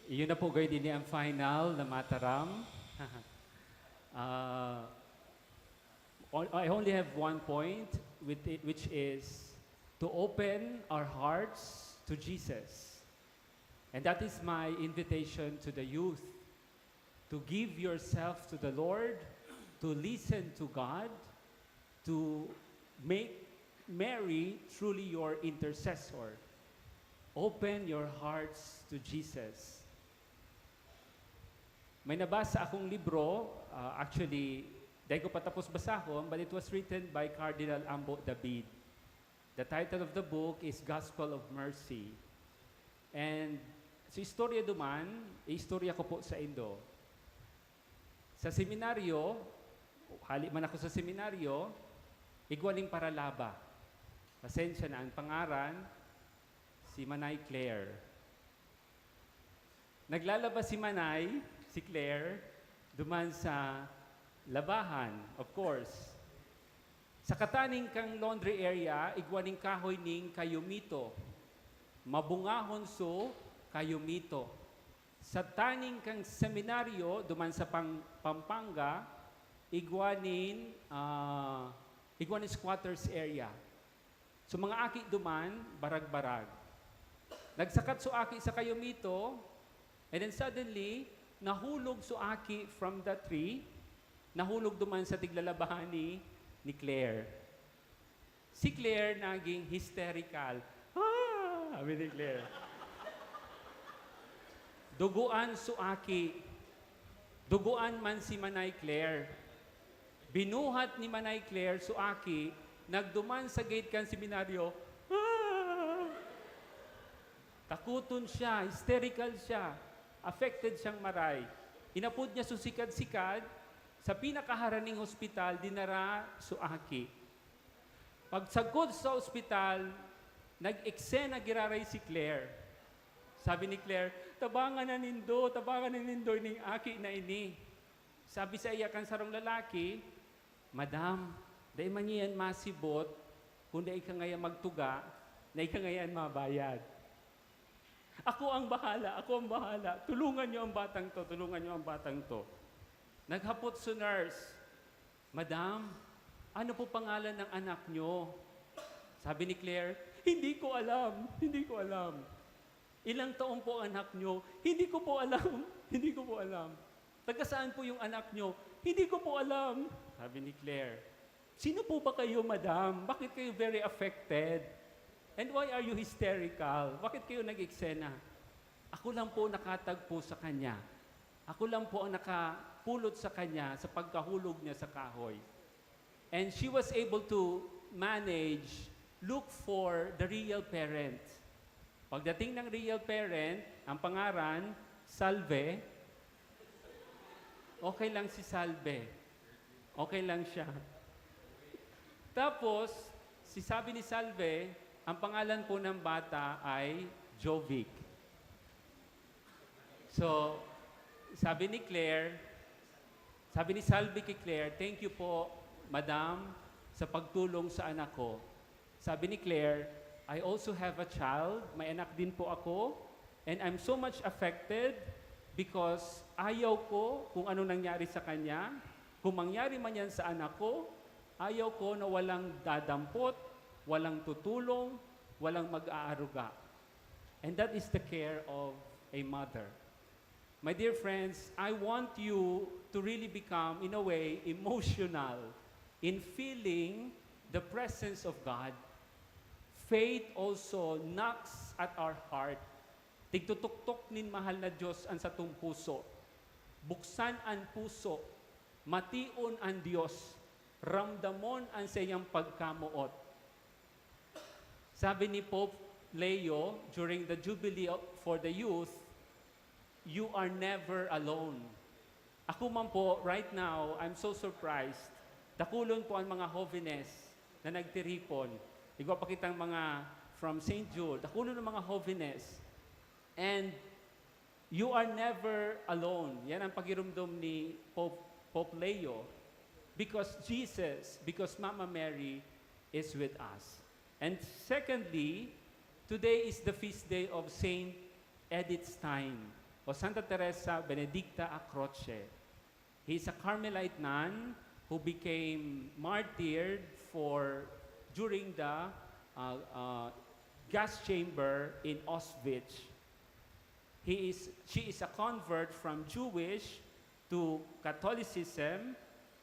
Iyon na po, guys, din ang final na mataram. Ah, o- I only have one point, with it, which is to open our hearts to Jesus. And that is my invitation to the youth, to give yourself to the Lord, to listen to God, to make Mary truly your intercessor. Open your hearts to Jesus. May nabasa akong libro, ah, actually, dai ko pa tapos basahon, but it was written by Cardinal Ambo David. The title of the book is Gospel of Mercy. And sa istorya duman, istorya ko po sa indo. Sa seminaryo, hali man ako sa seminaryo, igwa ning paralaba. Pasensya na ang pangaran, si Manay Claire. Naglalaba si Manay, si Claire, duman sa labahan, of course. Sa kataning kang laundry area, igwa ning kahoy ning kayumito. Mabungahon so kayumito. Sa taning kang seminaryo, duman sa Pang-, Pampanga, igwa nin, ah, igwa nin squatters area. So, mga aki duman, barag-barag. Nagsakat so aki sa kayumito, and then suddenly, nahulog so aki from the tree, nahulog duman sa tiglalabahan ni, ni Claire. Si Claire naging hysterical. "Ah!" Sabi ni Claire. Duguan so aki. Duguan man si Manay Claire. Binuhat ni Manay Claire so aki, nagduman sa gate kan seminaryo. "Ah!" Takuton siya, hysterical siya, affected siyang maray. Inapod niya so sikad-sikad, sa pinakaharaning hospital, dinara so aki. Pagsagkod sa ospital, nag-eksena giraray si Claire. Sabi ni Claire, "Tabangan na nindo, tabangan na nindo ining aki na ini." Sabi sa iya kan sarong lalaki, "Madam, dai man niyan masibot kung dai ka ngayan magtuga na ika ngayan mabayad." "Ako ang bahala, ako ang bahala. Tulungan niyo ang batang 'to, tulungan niyo ang batang 'to." Naghapot so nurse, "Madam, ano po pangalan ng anak niyo?" Sabi ni Claire, "Hindi ko alam, hindi ko alam." "Ilang taon po ang anak niyo?" "Hindi ko po alam, hindi ko po alam." "Taga saan po yung anak niyo?" "Hindi ko po alam." Sabi ni Claire, "Sino po ba kayo, madam? Bakit kayo very affected? And why are you hysterical? Bakit kayo nag-eksena?" "Ako lang po nakatagpo sa kanya. Ako lang po ang nakapulot sa kanya sa pagkahulog niya sa kahoy." And she was able to manage, look for the real parent. Pagdating ng real parent, ang pangaran, Salve. Okay lang si Salve. Okay lang siya. Tapos, si sabi ni Salve, ang pangalan po ng bata ay Jovic. So, sabi ni Claire, sabi ni Salve kay Claire, "Thank you po, madam, sa pagtulong sa anak ko." Sabi ni Claire, "I also have a child, may anak din po ako, and I'm so much affected because ayaw ko kung ano nangyari sa kanya, kung mangyari man yan sa anak ko, ayaw ko na walang dadampot, walang tutulong, walang mag-aaruga." And that is the care of a mother. My dear friends, I want you to really become, in a way, emotional in feeling the presence of God. Faith also knocks at our heart. Tigtutuktok nin mahal na Diyos an satong puso. Buksan an puso. Mation an Diyos. Ramdamon an saiyang pagkamoot. Sabi ni Pope Leo during the Jubilee of- for the Youth, "You are never alone." Ako man po, right now, I'm so surprised. Dakulon po ang mga hovenes na nagtiripon. Igwa pa kitang mga from Saint Jude. Dakulon ang mga hovenes. And you are never alone. Yan ang pagirumdom ni Pope, Pope Leo. Because Jesus, because Mama Mary is with us. And secondly, today is the feast day of Saint Edith Stein. o Santa Teresa Benedicta a Croce. He is a Carmelite nun who became martyred for, during the, uh, uh, gas chamber in Auschwitz. He is, she is a convert from Jewish to Catholicism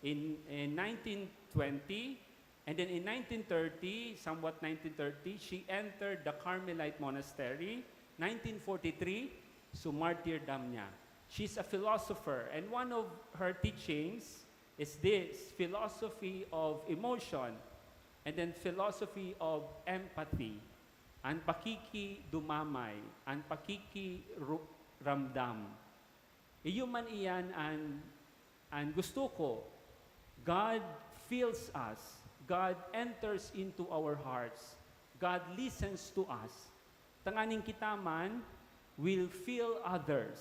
in, in nineteen twenty, and then in nineteen thirty, somewhat nineteen thirty, she entered the Carmelite Monastery. Nineteen forty-three, so martyrdom niya. She's a philosopher, and one of her teachings is this philosophy of emotion and then philosophy of empathy, an pakikidumamay, an pakikiramdam. Iyo man iyan an, an gusto ko. God feels us. God enters into our hearts. God listens to us. Tanganing kita man will feel others,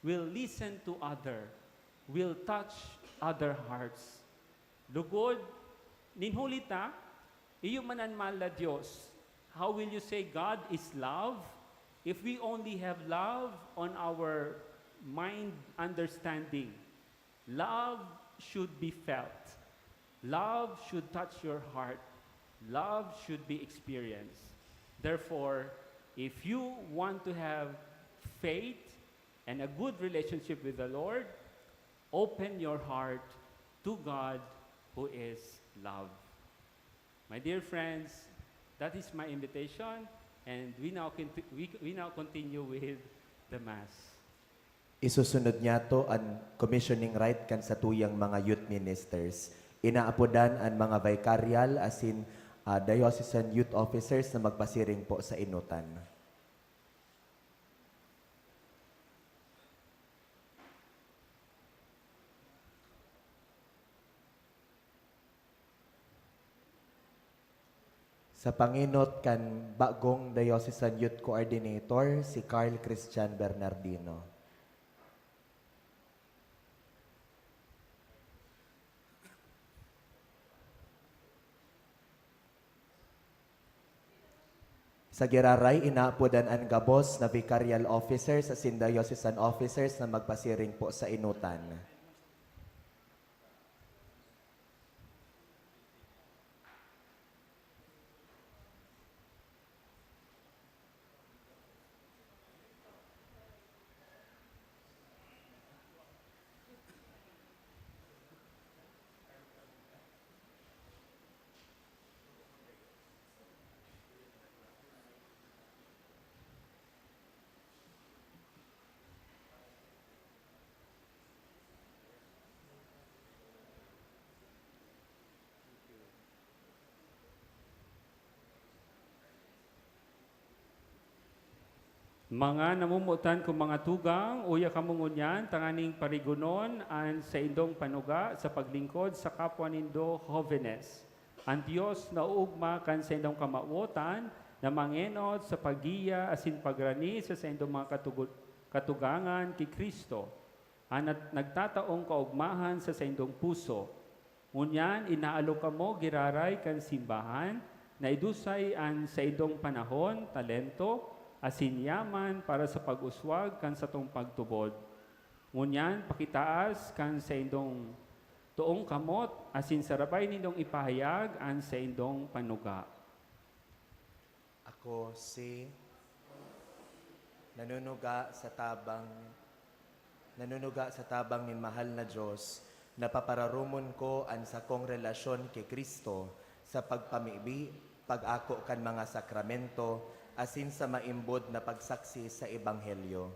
will listen to other, will touch other hearts. Lugod, nin huli ta, iyo man an mahal na Dios. How will you say God is love if we only have love on our mind understanding? Love should be felt. Love should touch your heart. Love should be experienced. Therefore, if you want to have faith and a good relationship with the Lord, open your heart to God who is love. My dear friends, that is my invitation, and we now, conti- we, we now continue with the Mass. Isusunod niyato an commissioning rite kan satuyang mga youth ministers. Inaapodan an mga vicarial asin, ah, diocesan youth officers na magpasiring po sa inutan. Sa pangenot kan bagong Diocesan Youth Coordinator, si Carl Christian Bernardino. Sa giraray, inaapodan an gabos na vicarial officers asin diocesan officers na magpasiring po sa inutan. Mga namomotan kong mga tugang, uya kamo ngunyan tanganing parigonon an saindong panuga sa paglingkod sa kapwa nindo, hobenes. An Dios naoogma kan saindong kamawotan na mangenot sa paggiya asin pagrani sa saindong mga katugod-, katugangan ki Cristo, an nat-, nagtataong kaogmahan sa saindong puso. Ngunyan, inaalok kamo giraray kan simbahan na idusay an saindong panahon, talento, asin yaman para sa pag-uswag kan satong pagtubod. Ngunyan, pakitaas kan saindong toong kamot asin sarabay nindong ipahayag an saindong panuga. Ako si nanunuga sa tabang, nanunuga sa tabang nin mahal na Dios, na papararumon ko an sakong relasyon ki Cristo sa pagpamibi, pag-ako kan mga sakramento, asin sa maimbod na pagsaksi sa ebanghelyo.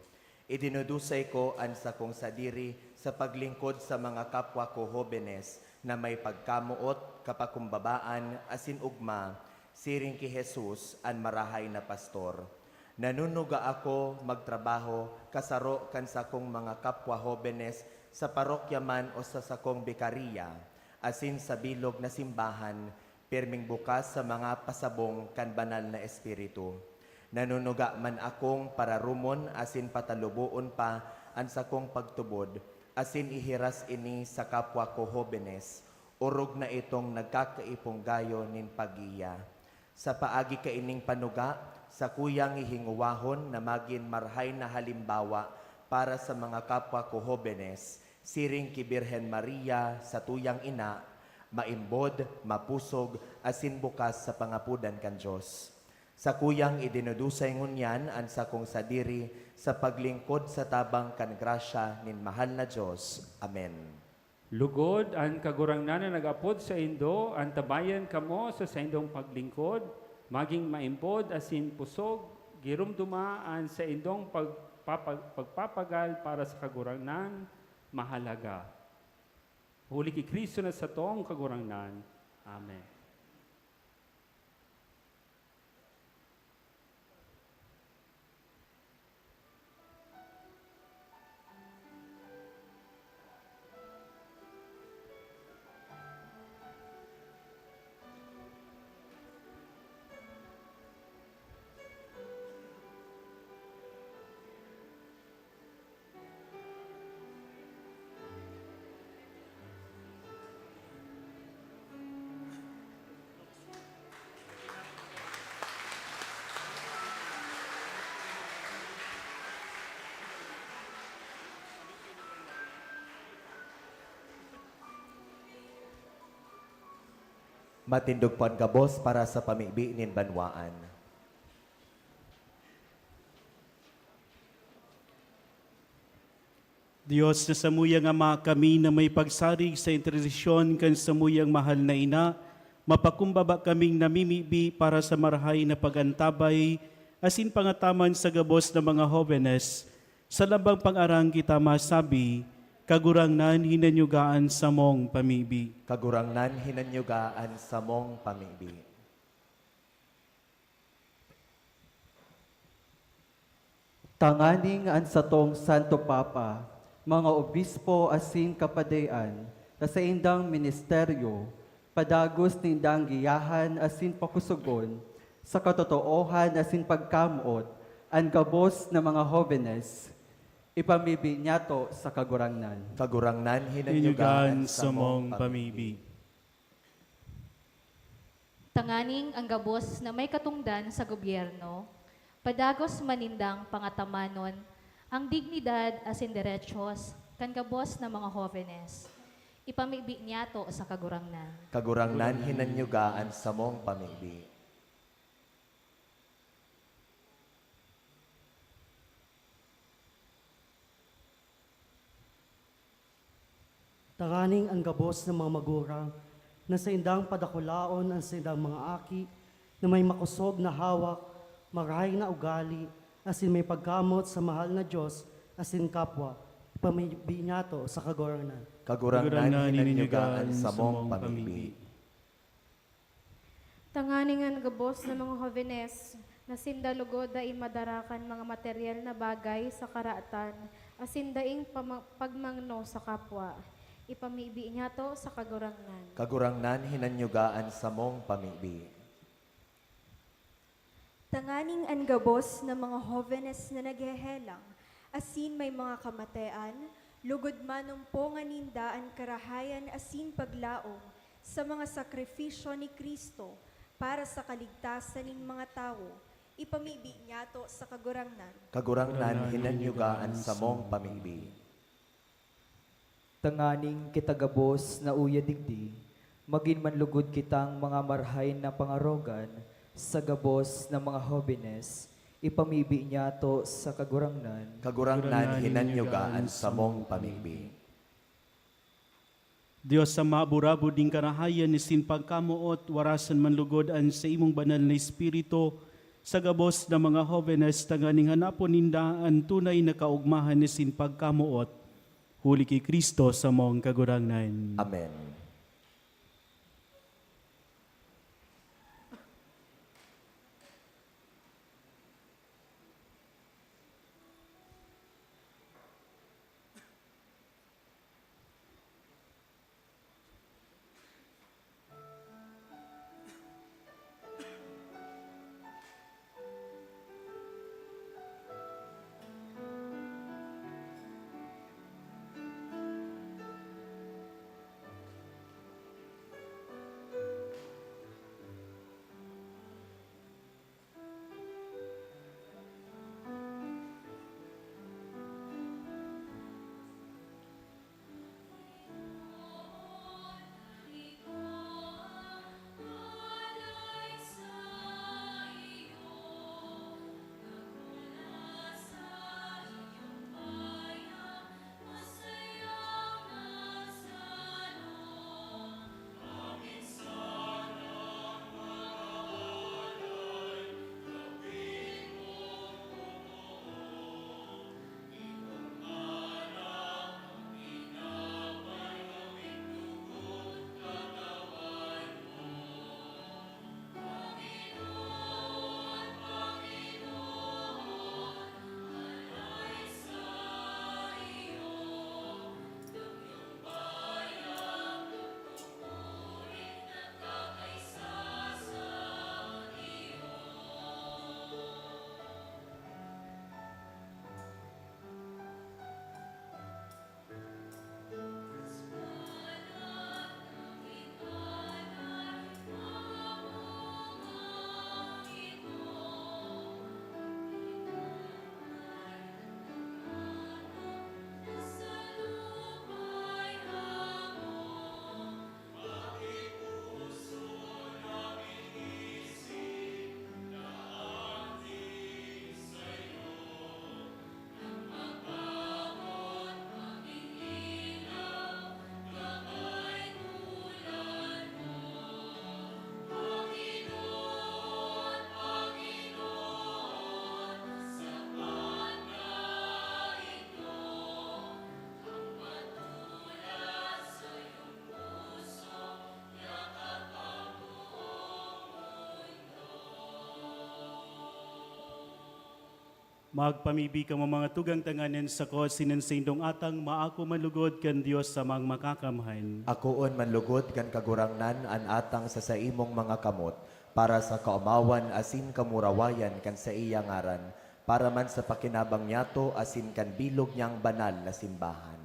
Idinudusay ko an sakong sadiri sa paglingkod sa mga kapwa ko hobenes na may pagkamoot, kapakumbabaan, asin ugma, siring ki Jesus, an marahay na pastor. Nanunuga ako magtrabaho kasaro kan sakong mga kapwa hobenes sa parokya man o sa sakong bikariya, asin sa bilog na simbahan, pirming bukas sa mga pasabong kan Banal na Espiritu. Nanunuga man akong pararumon asin pataluboon pa an sakong pagtubod, asin ihiras ini sa kapwa ko hobenes, orog na itong nagkakaipong gayo nin paggiya. Sa paagi kaining panuga, sakuyang hihinguwahon na magin marahay na halimbawa para sa mga kapwa ko hobenes, siring ki Birhen Maria, satuyang ina, maimbod, mapusog, asin bukas sa pangapodan kan Dios. Sakuyang idinudusay ngunyan an sakong sadiri sa paglingkod sa tabang kan grasya nin mahal na Dios. Amen. Lugod, an Kagurangnan na nag-apod saindo, antabayan kamo sa saindong paglingkod, magin maimbod asin pusog, giromdoma an saindong pagpapag-, pagpapagal para sa Kagurangnan, mahalaga. Huli ki Cristo na satong Kagurangnan. Amen. Matindog po an gabos para sa pamibi nin banwaan. Dios na samuyang Ama, kami na may pagsarig sa entradisyon kan samuyang mahal na ina, mapakumbaba kaming namimibi para sa marahay na pag-antabay asin pangataman sa gabos na mga hobenes. Sa lambang pag-arang kita masabi, "Kagurangnan, hinanyuga an samong pamibi." Kagurangnan, hinanyuga an samong pamibi. Tanganing an satong Santo Papa, mga obispo asin kapadian na saindang ministeryo, padagos nindang giyahan asin pakusogon sa katotoohan asin pagkamoot an gabos na mga hobenes, ipamibi niyato sa Kagurangnan. Kagurangnan, hinanyuga an samong pamibi. Tanganing an gabos na may katongdan sa gobyerno, padagos man nindang pangatamanon an dignidad asin derechos kan gabos na mga hobenes. Ipamibi niyato sa Kagurangnan. Kagurangnan, hinanyuga an samong pamibi. Tanganing an gabos na mga magurang na saindang padakulaon an saindang mga aki na may makosog na hawak, marahay na ugali, asin may pagkamoot sa mahal na Dios asin kapwa, ipamibi niyato sa Kagurangnan. Kagurangnan, hinanyuga an samong pamibi. Tanganing an gabos na mga hobenes na sinda lugod dai madara kan mga materyal na bagay sa karatan asin daing pama-, pagmangno sa kapwa, ipamibi niyato sa Kagurangnan. Kagurangnan, hinanyuga an samong pamibi. Tanganing an gabos na mga hobenes na naghehelang asin may mga kamatean, lugod manumpongan ninda an karahayan asin paglaom sa mga sakrifisyo ni Cristo para sa kaligtasan nin mga tawo, ipamibi niyato sa Kagurangnan. Kagurangnan, hinanyuga an samong pamibi. Tanganing kita gabos na uya digdi, magin manlugod kitang mga marahay na pangarogan sa gabos na mga hobenes, ipamibi niyato sa Kagurangnan. Kagurangnan, hinanyuga an samong pamibi. Dios Ama, burabod nin karahayan asin pagkamoot, warasan man lugod an saimong banal na Espiritu sa gabos na mga hobenes, tanganing hanapon ninda an tunay na kaogmahan asin pagkamoot. Huli ki Cristo samong Kagurangnan. Amen. Magpamibi kamo, mga tugang, tanganing sako asin an saindong atang maako man lugod kan Dios Amang Makakamhan. Akoon man lugod kan Kagurangnan an atang sa saimong mga kamot, para sa kaomawan asin kamurawayan kan saiya ngaran, para man sa pakinabang niyato asin kan bilog niyang banal na simbahan.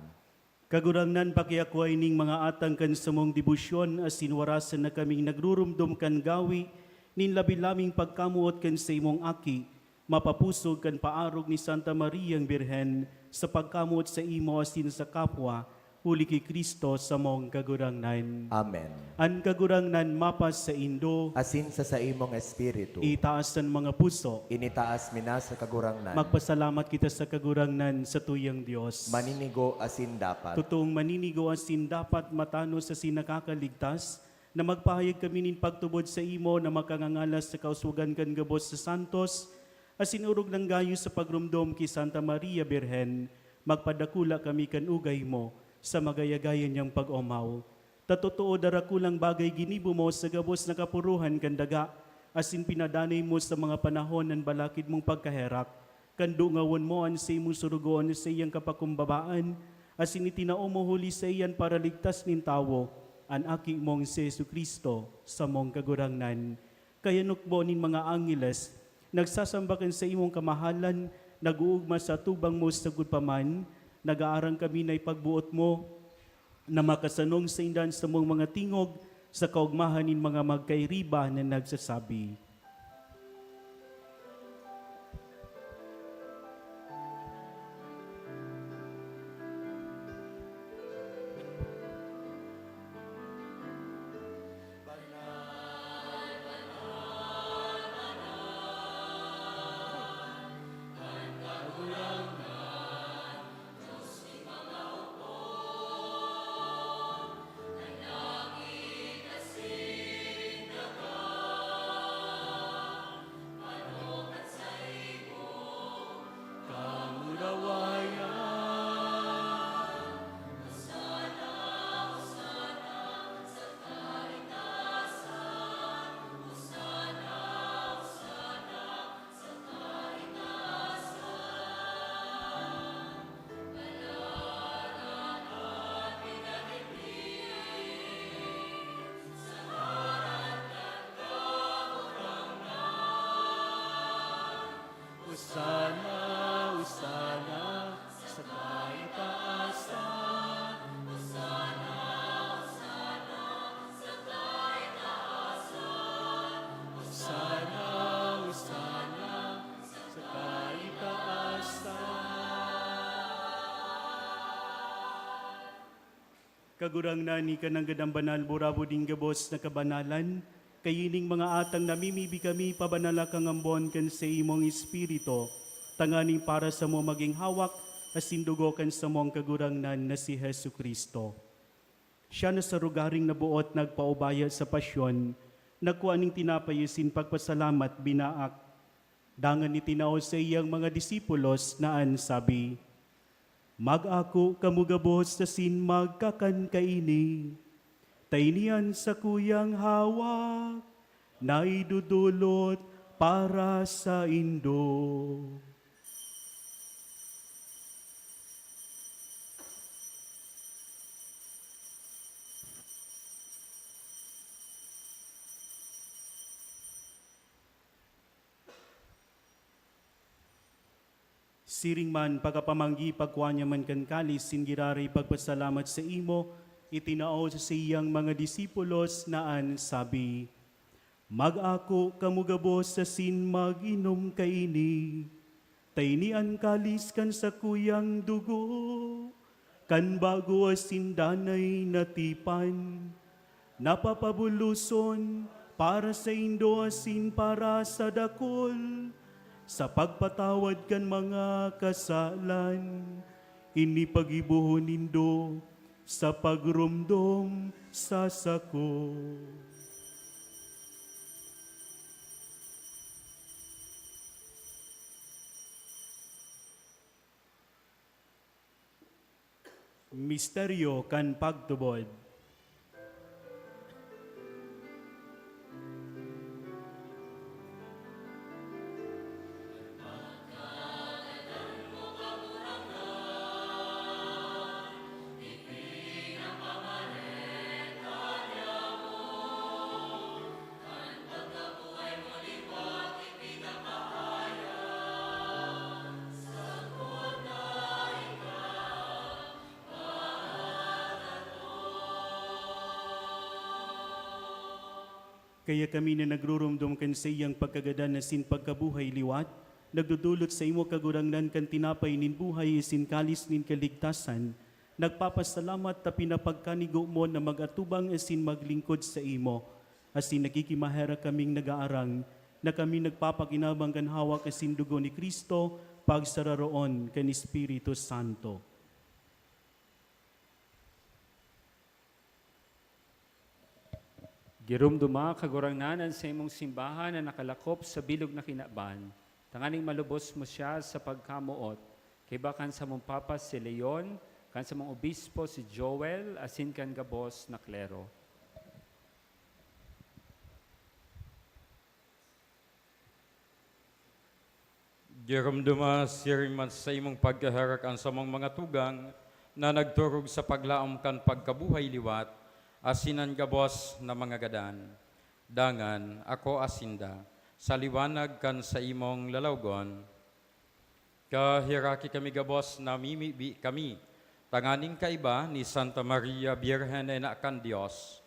Kagurangnan, pakiakoa ining mga atang kan samong debosyon, asin warasan na kaming nagruromdom kan gawi nin labi-labing pagkamoot kan saimong Aki, mapapusog kan paarog ni Santa Mariang Birhen, sa pagkamoot saimo asin sa kapwa, huli ki Cristo samong Kagurangnan. Amen. An Kagurangnan mapasaindo. Asin sa saimong espiritu. Itaas an mga puso. Initaas mi na sa Kagurangnan. Magpasalamat kita sa Kagurangnan, satuyang Dios. Maninigo asin dapat. Totoong maninigo asin dapat, matanos asin nakakaligtas, na magpahayag kami nin pagtubod saimo na makangangalas sa kauswagan kan gabos na santos, asin orog lang gayo sa pagromdom ki Santa Maria Birhen, magpadakula kami kan ugay mo sa magayagayan niyang pag-omaw. Ta totoo, darakulang bagay ginibo mo sa gabos na kapuruhan kan daga, asin pinadanay mo sa mga panahon an balakid mong pagkaherak. Kan dungawon mo an saimong sorogoon na saiyang kapakumbabaan, asin itinao mo huli saiya an Paraligtas nin tawo, an Aki mong si Jesu-Cristo, samong Kagurangnan. Kaya nukbo nin mga angheles, nagsasamba kan saimong kamahalan, nag-oogma sa atubang mo sagkod pa man, nag-aarang kami na ipagboot mo na makasanong sainda an samong mga tingog sa kaogmahan nin mga magkairiba na nagsasabi. Osana, Osana sa kaitaasan. Osana, Osana sa kaitaasan. Osana, Osana sa kaitaasan. Kagurangnan, ika nanggad an banal, burabod nin gabos na kabanalan, kaya ining mga atang namimibi kami, pabanala kan ambon kan saimong Espiritu, tanganing para samo magin hawak asin dugo kan samong Kagurangnan na si Jesu-Cristo. Siya na sa rogaring naboot nagpaubaya sa pasyon, nagkua nin tinapay asin pagpasalamat, binaak, dangan itinao saiyang mga disipulos na an sabi, "Mag-ako kamo gabos asin magkakan kaini, ta ini an sakuyang hawak na idodolot para saindo." Siring man, pakapamanggi, pagkua niya man kan kalis, nin giraray pagpasalamat saimo, itinao sa saiyang mga disipulos na an sabi, "Mag-ako kamo gabos asin mag-inom kaini, ta ini an kalis kan sakuyang dugo kan bago asin danay na tipan, na papabuloson para saindo asin para sa dakul, sa pagpatawad kan mga kasalan. Ini paggibohon nindo sa pagromdom sa sako." Misteryo kan pagtubod. Kaya kami na nagrurumdom kan saiyang pagkagadan asin pagkabuhay liwat, nagdodolot saimo, Kagurangnan, kan tinapay nin buhay asin kalis nin kaligtasan, nagpapasalamat ta pinapagkanigo mo na mag-atubang asin maglingkod saimo. Asin nakikimaherak kaming nag-aarang na kami nagpapakinabang kan hawak asin dugo ni Cristo, pagsararoon kan Espiritu Santo. Giromdoma, Kagurangnan, an saimong simbahan na nakalakop sa bilog na kinaban, tanganing malubos mo siya sa pagkamoot, kaiba kan samong Papa si Leon, kan samong Obispo si Joel, asin kan gabos na klero. Giromdoma, siring man sa imong pagkaherak an samong mga tugang na nagturog sa paglaom kan pagkabuhay liwat, asin an gabos na mga gadan. Dangan, akoa sinda, sa liwanag kan saimong lalawgon. Kaheraki kami gabos na mimibi kami, tanganing kaiba ni Santa Maria Birhen na ina kan Dios,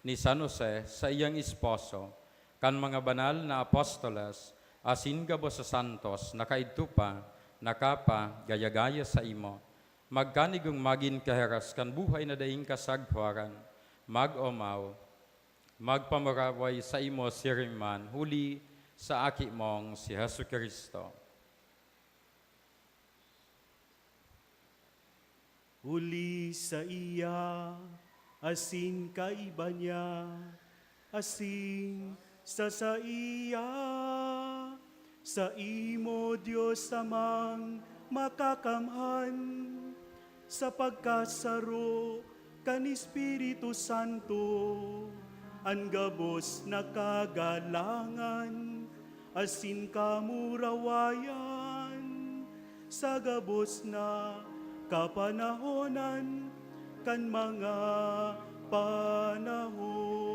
ni San Jose, saiyang esposo, kan mga banal na apostoles, asin gabos sa santos na kaidto pa, naka pa, gaya-gaya saimo, magkanigong magin kaheras kan buhay na daing kasagwaran, mag-omaw, magpamuraway saimo siring man, huli sa Aki mong si Jesu-Cristo. Huli saiya, asin kaiba niya, asin sa saiya, saimo, Dios Amang Makakamhan, sa pagkasaro kan Espiritu Santo, an gabos na kagalangan asin kamurawayan sa gabos na kapanahonan kan mga panahon.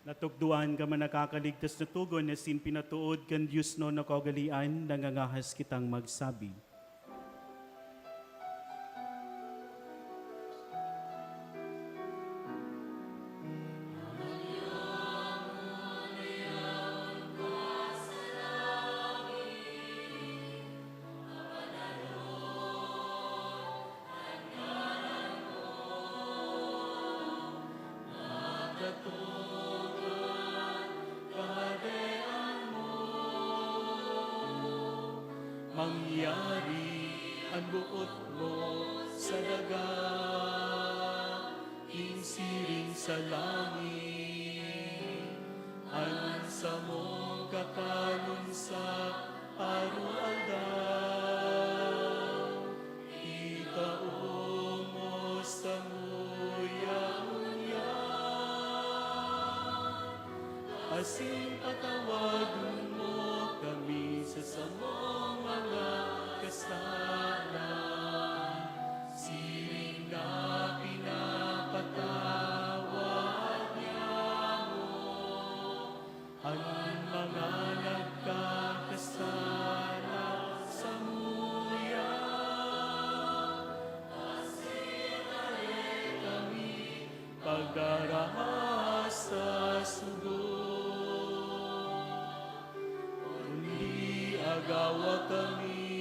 Natukdoan ka man nakakaligtas na togon asin pinatood kan diosnon na kaugalean, nangangahas kitang magsabi. Mangyari an boot mo sa daga, nin siring sa langit. An samong kakanon sa araw-aldaw, itao mo samuya ngunyan, asin patawadon mo kami sa samong mga kasalan, siring na pinapatawad niamo an mga nagkakasala samuya, asin dai kami pagdaraha sa sugo, kundi agawa kami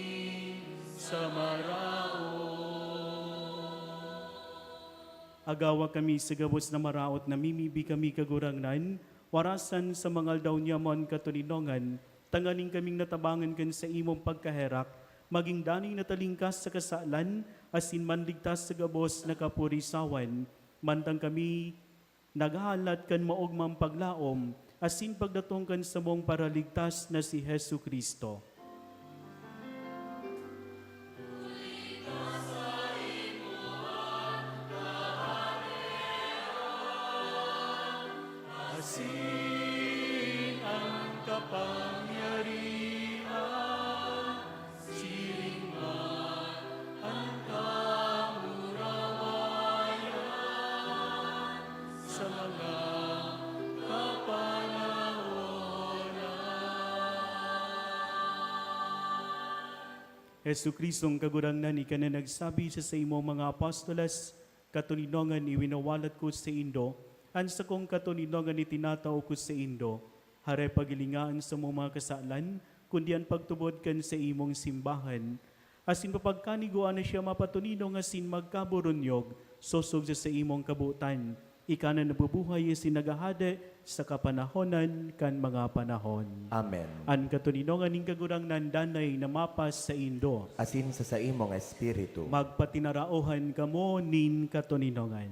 sa maraot. Agawa kami sa gabos na maraot, namimibi kami, Kagurangnan, warasan sa mga aldaw niya man katoninongan, tanganing kaming natabangan kan saimong pagkaherak, magin danay na talingkas sa kasalan, asin manligtas sa gabos na kapurisawan, mantang kami naghahalat kan maogmang paglaom asin pagdatong kan samong Paraligtas na si Jesu-Cristo. Jesu-Cristong Kagurangnan, ika na nagsabi sa saimong mga apostoles, "Katoninongan iwinawalat ko saindo, an sakong katoninongan itinatao ko saindo." Hare paghilinga an samong mga kasalan, kundi an pagtubod kan saimong simbahan. Asin papagkanigoan na siya mapatoninong asin magkaburunyog, sosog sa saimong kabotan. Ika na nabubuhay asin naghahade sa kapanahonan kan mga panahon. Amen. An katoninongan nin Kagurangnan danay na mapasaindo. Asin sa saimong espiritu. Magpatinaraohan kamo nin katoninongan.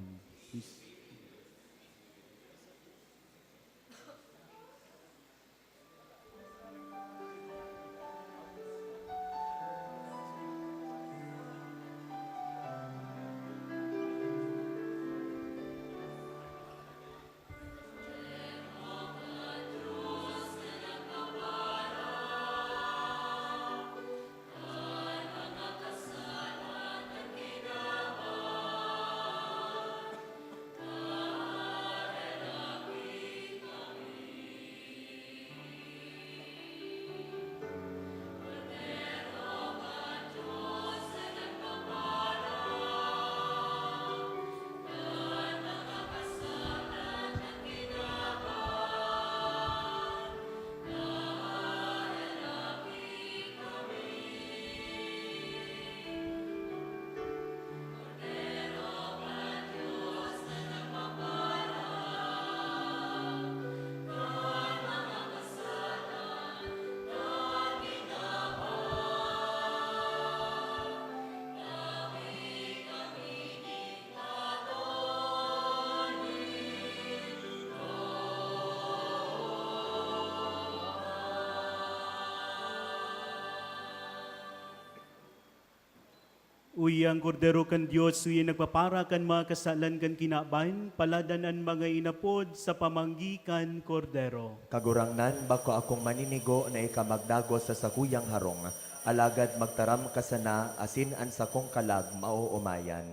Uya an Kordero kan Dios, uya an nagpapara kan mga kasalan kan kinaban, paladan an mga inapod sa pamanggi kan Kordero. Kagurangnan, bako akong maninigo na ika magdagos sa sakuyang harong, alagad magtaram ka sana asin an sakong kalag maoomayan.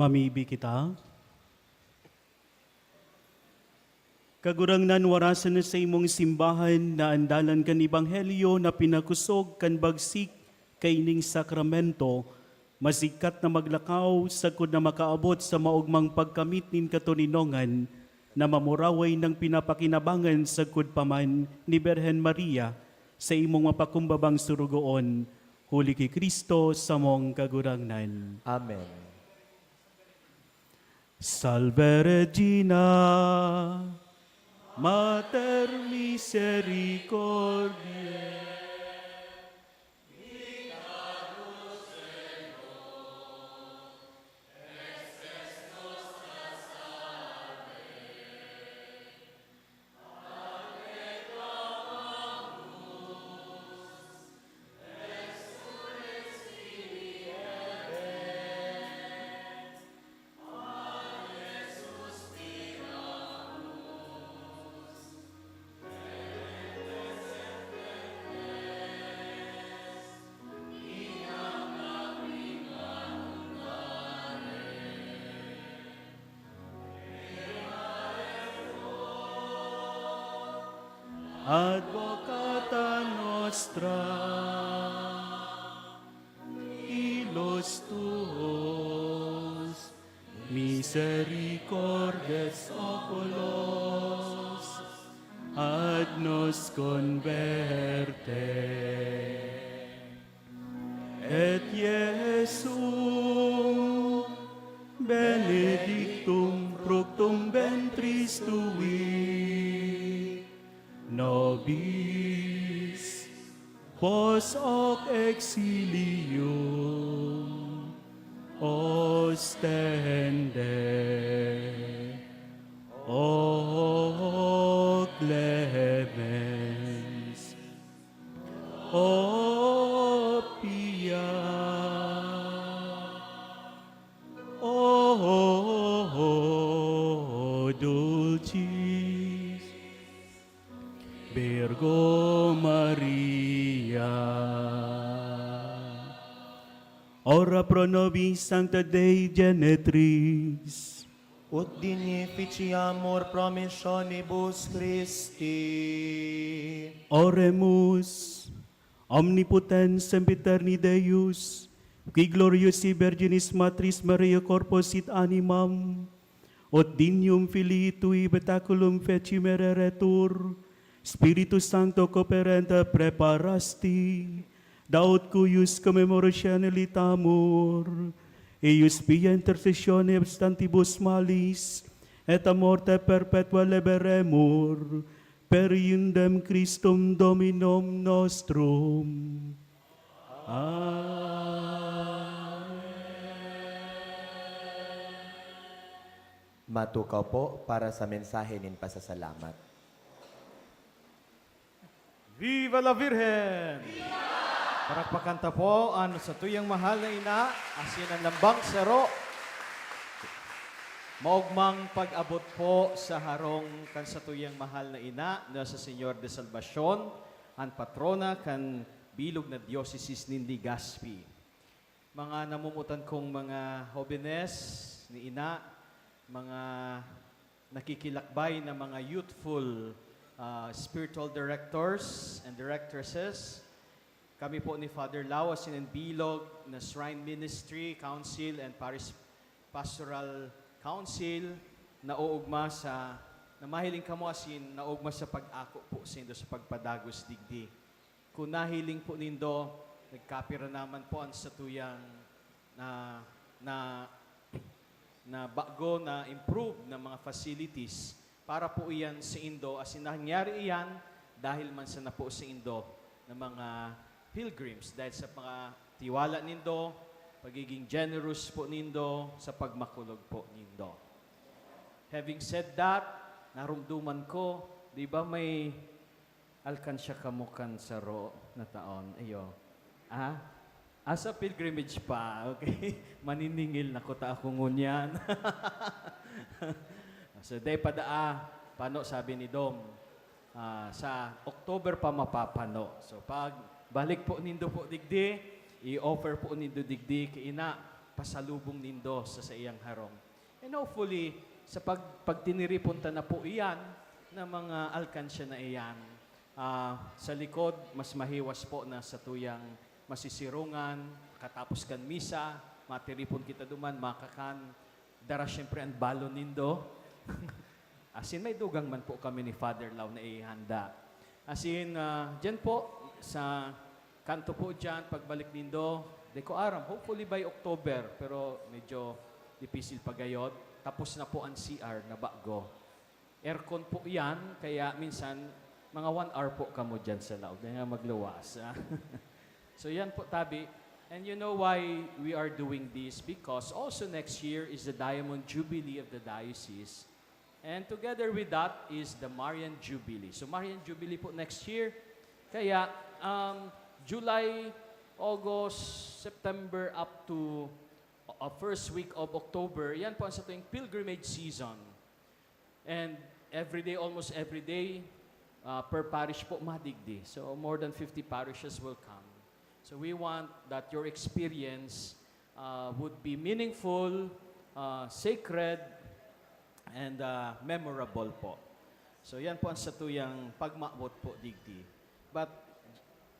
Mamibi kita. Kagurangnan, warasan na sa imong simbahan na an dalan kan ebanghelyo na pinakosog kan bagsik kaining sakramento, masigkat na maglakaw sagkod na makaabot sa maogmang pagkamit nin katoninongan na mamuraway nang pinapakinabangan sagkod pa man ni Birhen Maria sa imong mapakumbabang surugoon, huli ki Cristo samong Kagurangnan. Amen. Salve Regina, Mater Misericordiae. Advocata nostra, ilos tuos, misericordes oculos, ad nos converte. Et Jesum benedictum fructum ventris tui, nobis post hoc exilium ostende. O clemens, o pia, o dulcis Virgo Maria. Ora pro nobis Sancta Dei Genitris. Ut dignificiamur promissionibus Christi. Oremus. Omnipotens sempiterni Deus, qui gloriosae Virginis Matris Maria corpus et animam, ut dignum Filii tui habitaculum fecimere retur, Spiritu Sancto cooperante preparasti, da ut cuius commemoratione litamur, eius via intercessione ab stantibus malis, et a morte perpetua liberemur, per eundem Christum Dominum nostrum. Amen. Matukaw po para sa mensahe nin pasasalamat. Viva la Virgen! Parakpakan ta po an satuyang mahal na ina, asin an lambang saro. Maogmang pag-abot po sa harong kan satuyang mahal na ina na si Señor de Salvacion, an patrona kan bilog na diocesis nin Legazpi. Mga namomotan kong mga hobenes ni ina, mga nakikilakbay na mga youthful, ah, spiritual directors and directresses, kami po ni Father Lau, asin an bilog na Shrine Ministry Council and Parish Pastoral Council, naoogma sa, na mahiling kamo asin naogma sa pag-ako po saindo sa pagpadagos digdi. Kun nahiling po nindo, nagkapira naman po an satuyang na, na, na bago na improved na mga facilities para po iyan saindo, asin nangyari iyan dahil man sana po saindo na mga pilgrims, dahil sa mga tiwala nindo, pagiging generous po nindo sa pagmakulog po nindo. Having said that, narumduman ko, di ba may alkansya kamo kan saro na taon? Ayo. Ah? Asa pilgrimage pa? Okay. Maniningil na kuta ako ngunyan. So, day pa daa, pano sabi ni Dom, ah, sa October pa mapapano. So, pag balik po nindo po digdi, i-offer po nindo digdi kay ina. pasalubong nindo sa saiyang harong. And hopefully, sa pag-, pagtiniripon ta na po iyan, na mga alkansya na iyan, ah, sa likod, mas mahiwas po na satuyang masisirungan, katapos kan misa, matiripon kita duman, makakan, dara siyempre an balon nindo. Asin may dugang man po kami ni Father Lau na ihanda. Asin, ah, diyan po, sa kanto po diyan, pagbalik nindo, di ko aram, hopefully by October, pero medyo dipisil pa gayod. Tapos na po an C R na bago. Aircon po yan, kaya minsan, mga one hour po kamo diyan sa laog. Kaya nga magluwas, ah. So yan po, tabi. And you know why we are doing this? Because also next year is the Diamond Jubilee of the Diocese. And together with that is the Marian Jubilee. So Marian Jubilee po next year. Kaya, um, July, August, September up to, uh, first week of October, yan po ang satuyang pilgrimage season. And every day, almost every day, uh, per parish po madigdi. So more than fifty parishes will come. So we want that your experience, uh, would be meaningful, uh, sacred, and, uh, memorable po. So yan po ang satuyang pagmawot po digdi. But,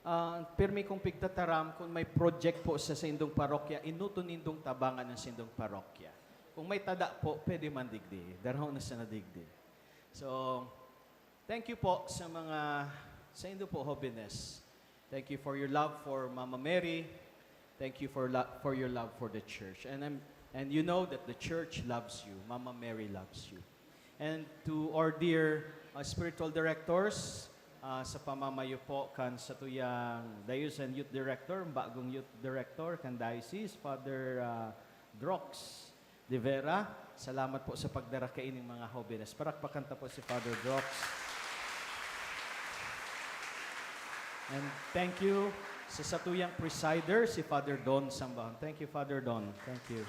ah, pirmi kong pigtataram, kung may project po sa saindong parokya, enoton nindong tabangan ang saindong parokya. Kung may tada po, pwede man digdi. Darahon na sana digdi. So, thank you po sa mga, saindo po, hobenes. Thank you for your love for Mama Mary. Thank you for lo-, for your love for the church. And I'm, and you know that the church loves you. Mama Mary loves you. And to our dear, uh, spiritual directors, uh, sa pamamayo po kan satuyang Diocesan Youth Director, bagong Youth Director kan Diocese, Father, uh, Drox de Vera. Salamat po sa pagdara kaining mga hobenes. Parakpakan ta po si Father Drox. And thank you sa satuyang presider, si Father Don Sambahon. Thank you, Father Don. Thank you.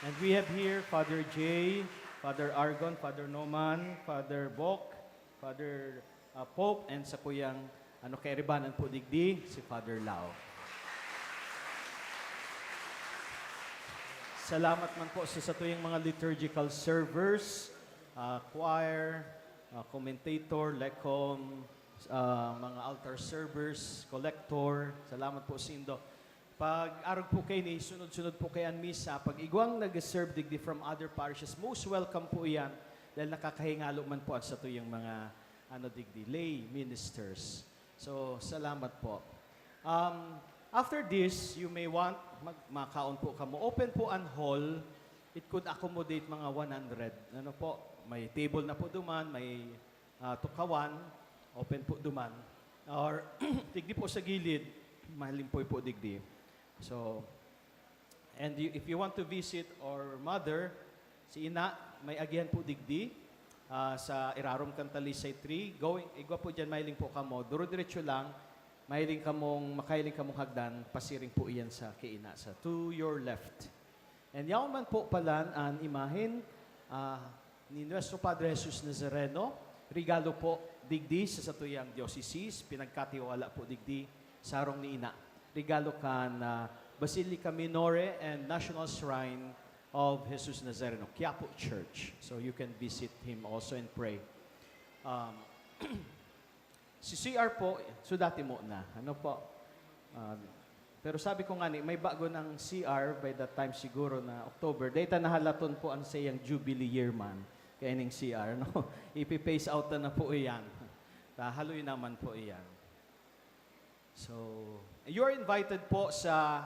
And we have here Father Jay, Father Argon, Father Noman, Father Bok, Father, ah, Pope, and sa kuyang, ano, kairibanan po digdi, si Father Lau. Salamat man po sa satuyang mga liturgical servers, ah, choir, ah, commentator, lecom, ah, mga altar servers, collector. Salamat po sindo. Pag-arog po kaini, sunod-sunod po kay an misa. Pag igwang nag-serve digdi from other parishes, most welcome po iyan dahil nakakahingalo man po an satuyang mga, ano, digdi, lay ministers. So, salamat po. Um, after this, you may want, mag-, makaon po kamo. Open po an hall. It could accommodate mga one hundred. Ano po, may table na po duman, may, ah, tukawan. Open po duman. Or, digdi po sa gilid, malimpoy po digdi. So, and you, if you want to visit our mother, si Ina, may agihan po digdi, ah, sa irarom kan Talisay Tree. Going, igwa po diyan, mahiling po kamo. Duro-diretso lang, mahiling kamong, makahiling kamong hagdan, pasiring po iyan sa kay Ina, sa to your left. And yaon man po palan an imahen, ah, ni Nuestro Padre Jesus Nazareno, regalo po digdi sa satuyang diocese, pinagkatiwala po digdi sa harong ni Ina. Regalo kan, ah, Basilica Minore and National Shrine of Jesus Nazareno, Quiapo Church. So you can visit him also and pray. Um, si C R po, so dati mo na. Ano po? Ah, pero sabi ko nga ni, may bago ng C R by that time siguro na October. Data nahalaton po ang sayang Jubilee year man. Kaya ning C R, no? Ipi-phase out na, na po iyan. Tahaloy naman po iyan. So, you are invited po sa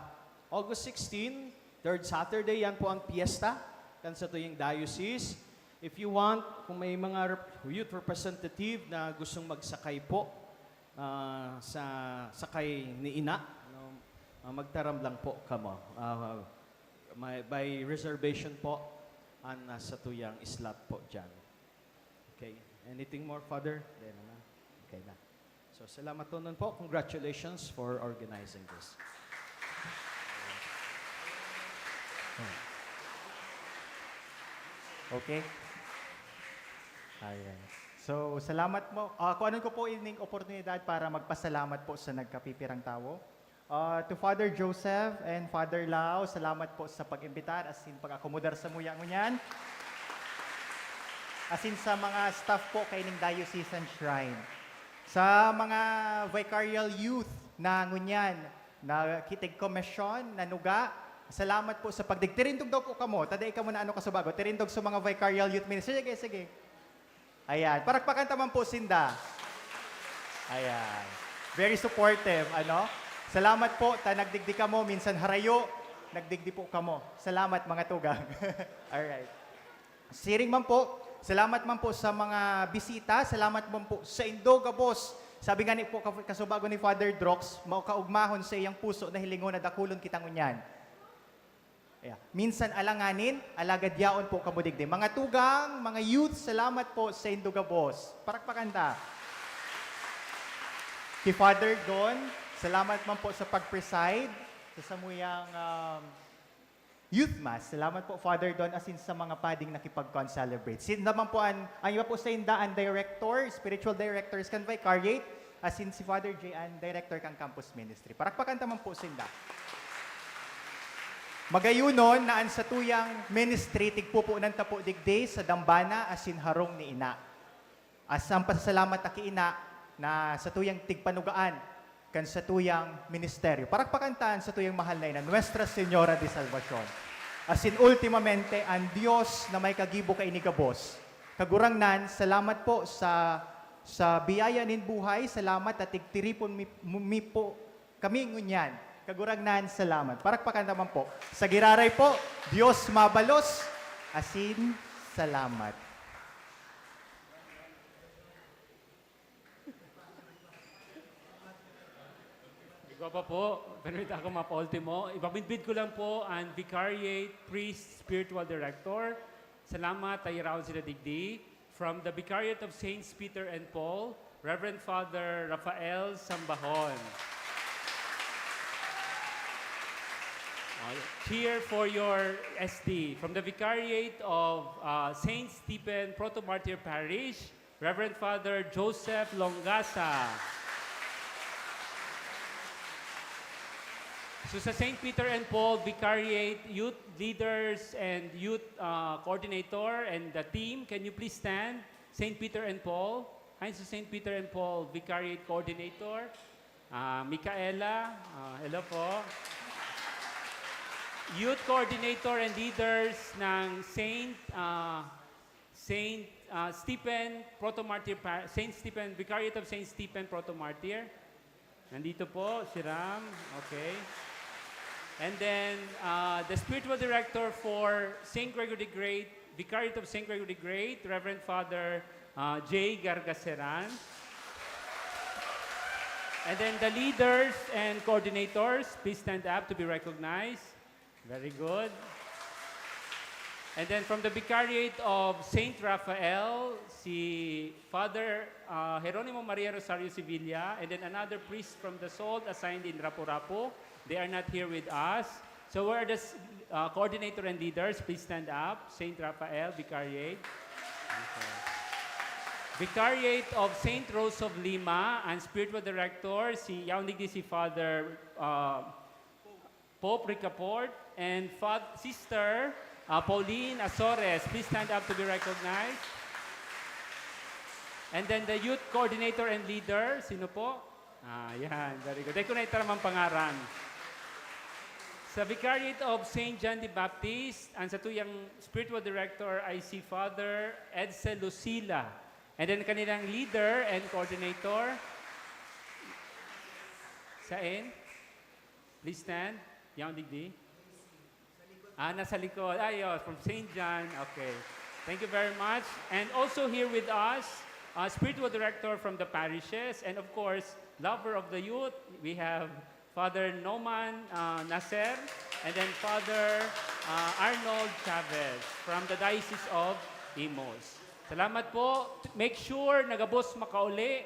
August sixteen, third Saturday, yan po ang piyesta kan satuyang diocese. If you want, kung may mga rep-, youth representative na gustong magsakay po, ah, sa sakay ni Ina, no, ah, magtaram lang po kamo. Ah, may, by reservation po ang, ah, satuyang slot po dyan. Okay. Anything more, Father? Then, ano? Okay na. So, salamat tonon po. Congratulations for organizing this. Okay. Ayan. So, salamat mo. Ah, kuhanon ko po ining oportunidad para magpasalamat po sa nagkapipirang tawo. Uh, to Father Joseph and Father Lau, salamat po sa pag-imbitar, asin pag-akomodar samuya ngunyan. Asin sa mga staff po kaining Diocesan Shrine. Sa mga vicarial youth na ngunyan, na kitig komisyon, nanuga, salamat po sa pagdigdi. Tirindog daw po kamo, ta dai kamo naano kasubago. Tirindog sa mga vicarial youth ministry. Sige, sige. Ayan, parakpakan ta man po sinda. Ayan. Very supportive, ano? Salamat po, ta nagdigdi kamo, minsan harayo, nagdigdi po kamo. Salamat, mga tugang. Alright. Siring man po, salamat man po sa mga bisita, salamat man po saindo gabos. Sabi nga ni po, ka-, kasubago ni Father Drox, mao kaugmahon sa iyang puso na hilingon na dakulon kita ngunyan. Yeah. Minsan alanganin, alagad yaon po kamo digdi. Mga tugang, mga youth, salamat po saindo gabos. Parakpakan ta. Ki Father Don, salamat man po sa pag-preside sa samuyang, um, Youth Mass. Salamat po, Father Don, asin sa mga pading nakipag-concelebrate. Sinda man po an, ang iba po sainda, an director, spiritual directors kan Vicariate, asin si Father Jay, an director kan Campus Ministry. Parakpakan ta man po sinda. Magayonon na an satuyang ministry, tigpupunan ta po digdi sa dambana asin harong ni Ina. Asang pasasalamat ta ki Ina na satuyang tigpanugaan kan satuyang ministeryo. Parakpakan ta an satuyang mahal na Ina, Nuestra Señora de Salvacion. Asin ultimamente, an Dios na may kagibo kaini gabos. Kagurangnan, salamat po sa, sa biyaya nin buhay. Salamat ta tigtiripon mi, mi po kami ngunyan. Kagurangnan, salamat. Parakpakan ta man po. Sa giraray po, Dios mabalos, asin salamat. Igwa pa po, permit ako mapa-ultimo. Ipamidbid ko lang po an Vicariate Priest Spiritual Director. Salamat, ta yaon sila digdi. From the Vicariate of Saints Peter and Paul, Reverend Father Rafael Sambahon. Uh, cheer for your S D. From the Vicariate of, uh, Saint Stephen Proto-Martyr Parish, Reverend Father Joseph Longasa. So sa Saint Peter and Paul Vicariate, youth leaders and youth, uh, coordinator and the team, can you please stand? Saint Peter and Paul. Hi sa Saint Peter and Paul Vicariate Coordinator. Ah, Micaela, ah, hello po. Youth coordinator and leaders ng Saint, ah, Saint, ah, Stephen Proto-Martyr Pa-, Saint Stephen, Vicariate of Saint Stephen Proto-Martyr. Nandito po si Ram. Okay. And then, ah, the spiritual director for Saint Gregory the Great, Vicariate of Saint Gregory the Great, Reverend Father, ah, Jay Gargaseran. And then the leaders and coordinators, please stand up to be recognized. Very good. And then from the Vicariate of Saint Raphael, si Father, uh, Jeronimo Maria Rosario Sevilla, and then another priest from the Salt assigned in Rapu-Rapu. They are not here with us. So where are the s-, uh, coordinator and leaders? Please stand up. Saint Raphael, Vicariate. Okay. Vicariate of Saint Rose of Lima, ang spiritual director, si, yaon digdi si Father, uh, Pope Ricaport, and Fa-, Sister, uh, Pauline Azores. Please stand up to be recognized. And then the youth coordinator and leader, sino po? Ah, yan. Very good. Dai ko na itaram ang pangaran. Sa Vicariate of Saint John the Baptist, ang satuyang spiritual director ay si Father Edsel Lucila. And then kanilang leader and coordinator, sain? Please stand. Yaon digdi. Ah, nasa likod. Ay, oh, from Saint John. Okay. Thank you very much. And also here with us, uh, spiritual director from the parishes, and of course, lover of the youth, we have Father Noman, uh, Nasser, and then Father, uh, Arnold Chavez from the Diocese of Imus. Salamat po. Make sure na gabos makauli.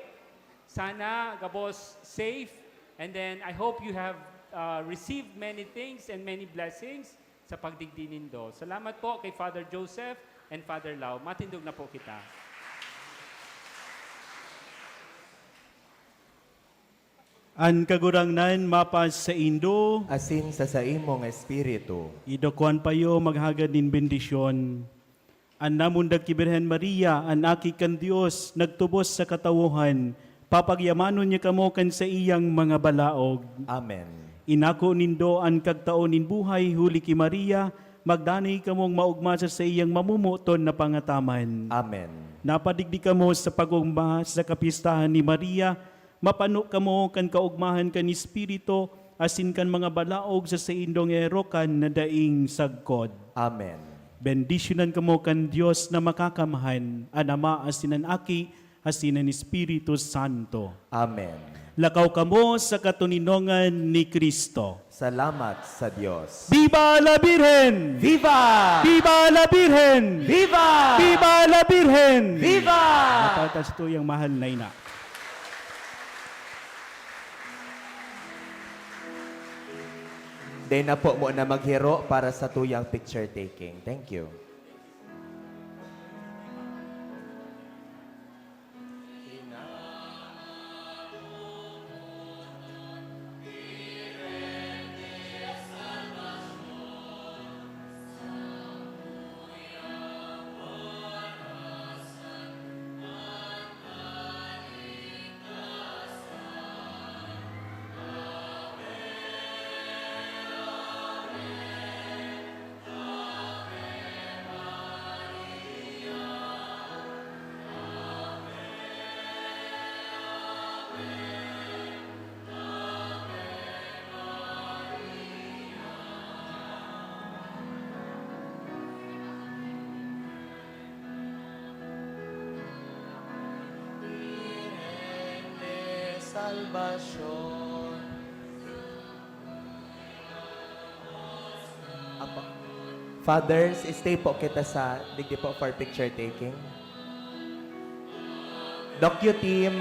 Sana gabos safe. And then, I hope you have, uh, received many things and many blessings sa pagdigdi nindo. Salamat po kay Father Joseph and Father Lau. Matindog na po kita. An Kagurangnan mapasaindo. Asin sa saimong espiritu. Idokwan payo maghagad nin bendisyon. An namundag ki Birhen Maria, an Aki kan Dios, nagtubos sa katawohan, papagyamanon niya kamo kan saiyang mga balaog. Amen. Inako nindo an kagtao nin buhay, huli ki Maria, magdanay kamong maogma sa saiyang mamomoton na pangataman. Amen. Napadigdi kamo sa pag-ogma sa kapistahan ni Maria, mapano kamo kan kaogmahan kan Espiritu asin kan mga balaog sa saindong erokan na daing sagkod. Amen. Bendisyonan kamo kan Dios na Makakamhan, an Ama asin an Aki asin an Espiritu Santo. Amen. Lakaw kamo sa katoninongan ni Cristo. Salamat sa Dios. Viva la Virgen! Viva! Viva la Virgen! Viva! Viva la Virgen! Viva! Mapaltas to yung mahal na ina. Dai na po muna maghiro para sa tuyang picture taking. Thank you. Salvation. Apo. Fathers, stay po kita sa digdi po for picture taking. Docu team.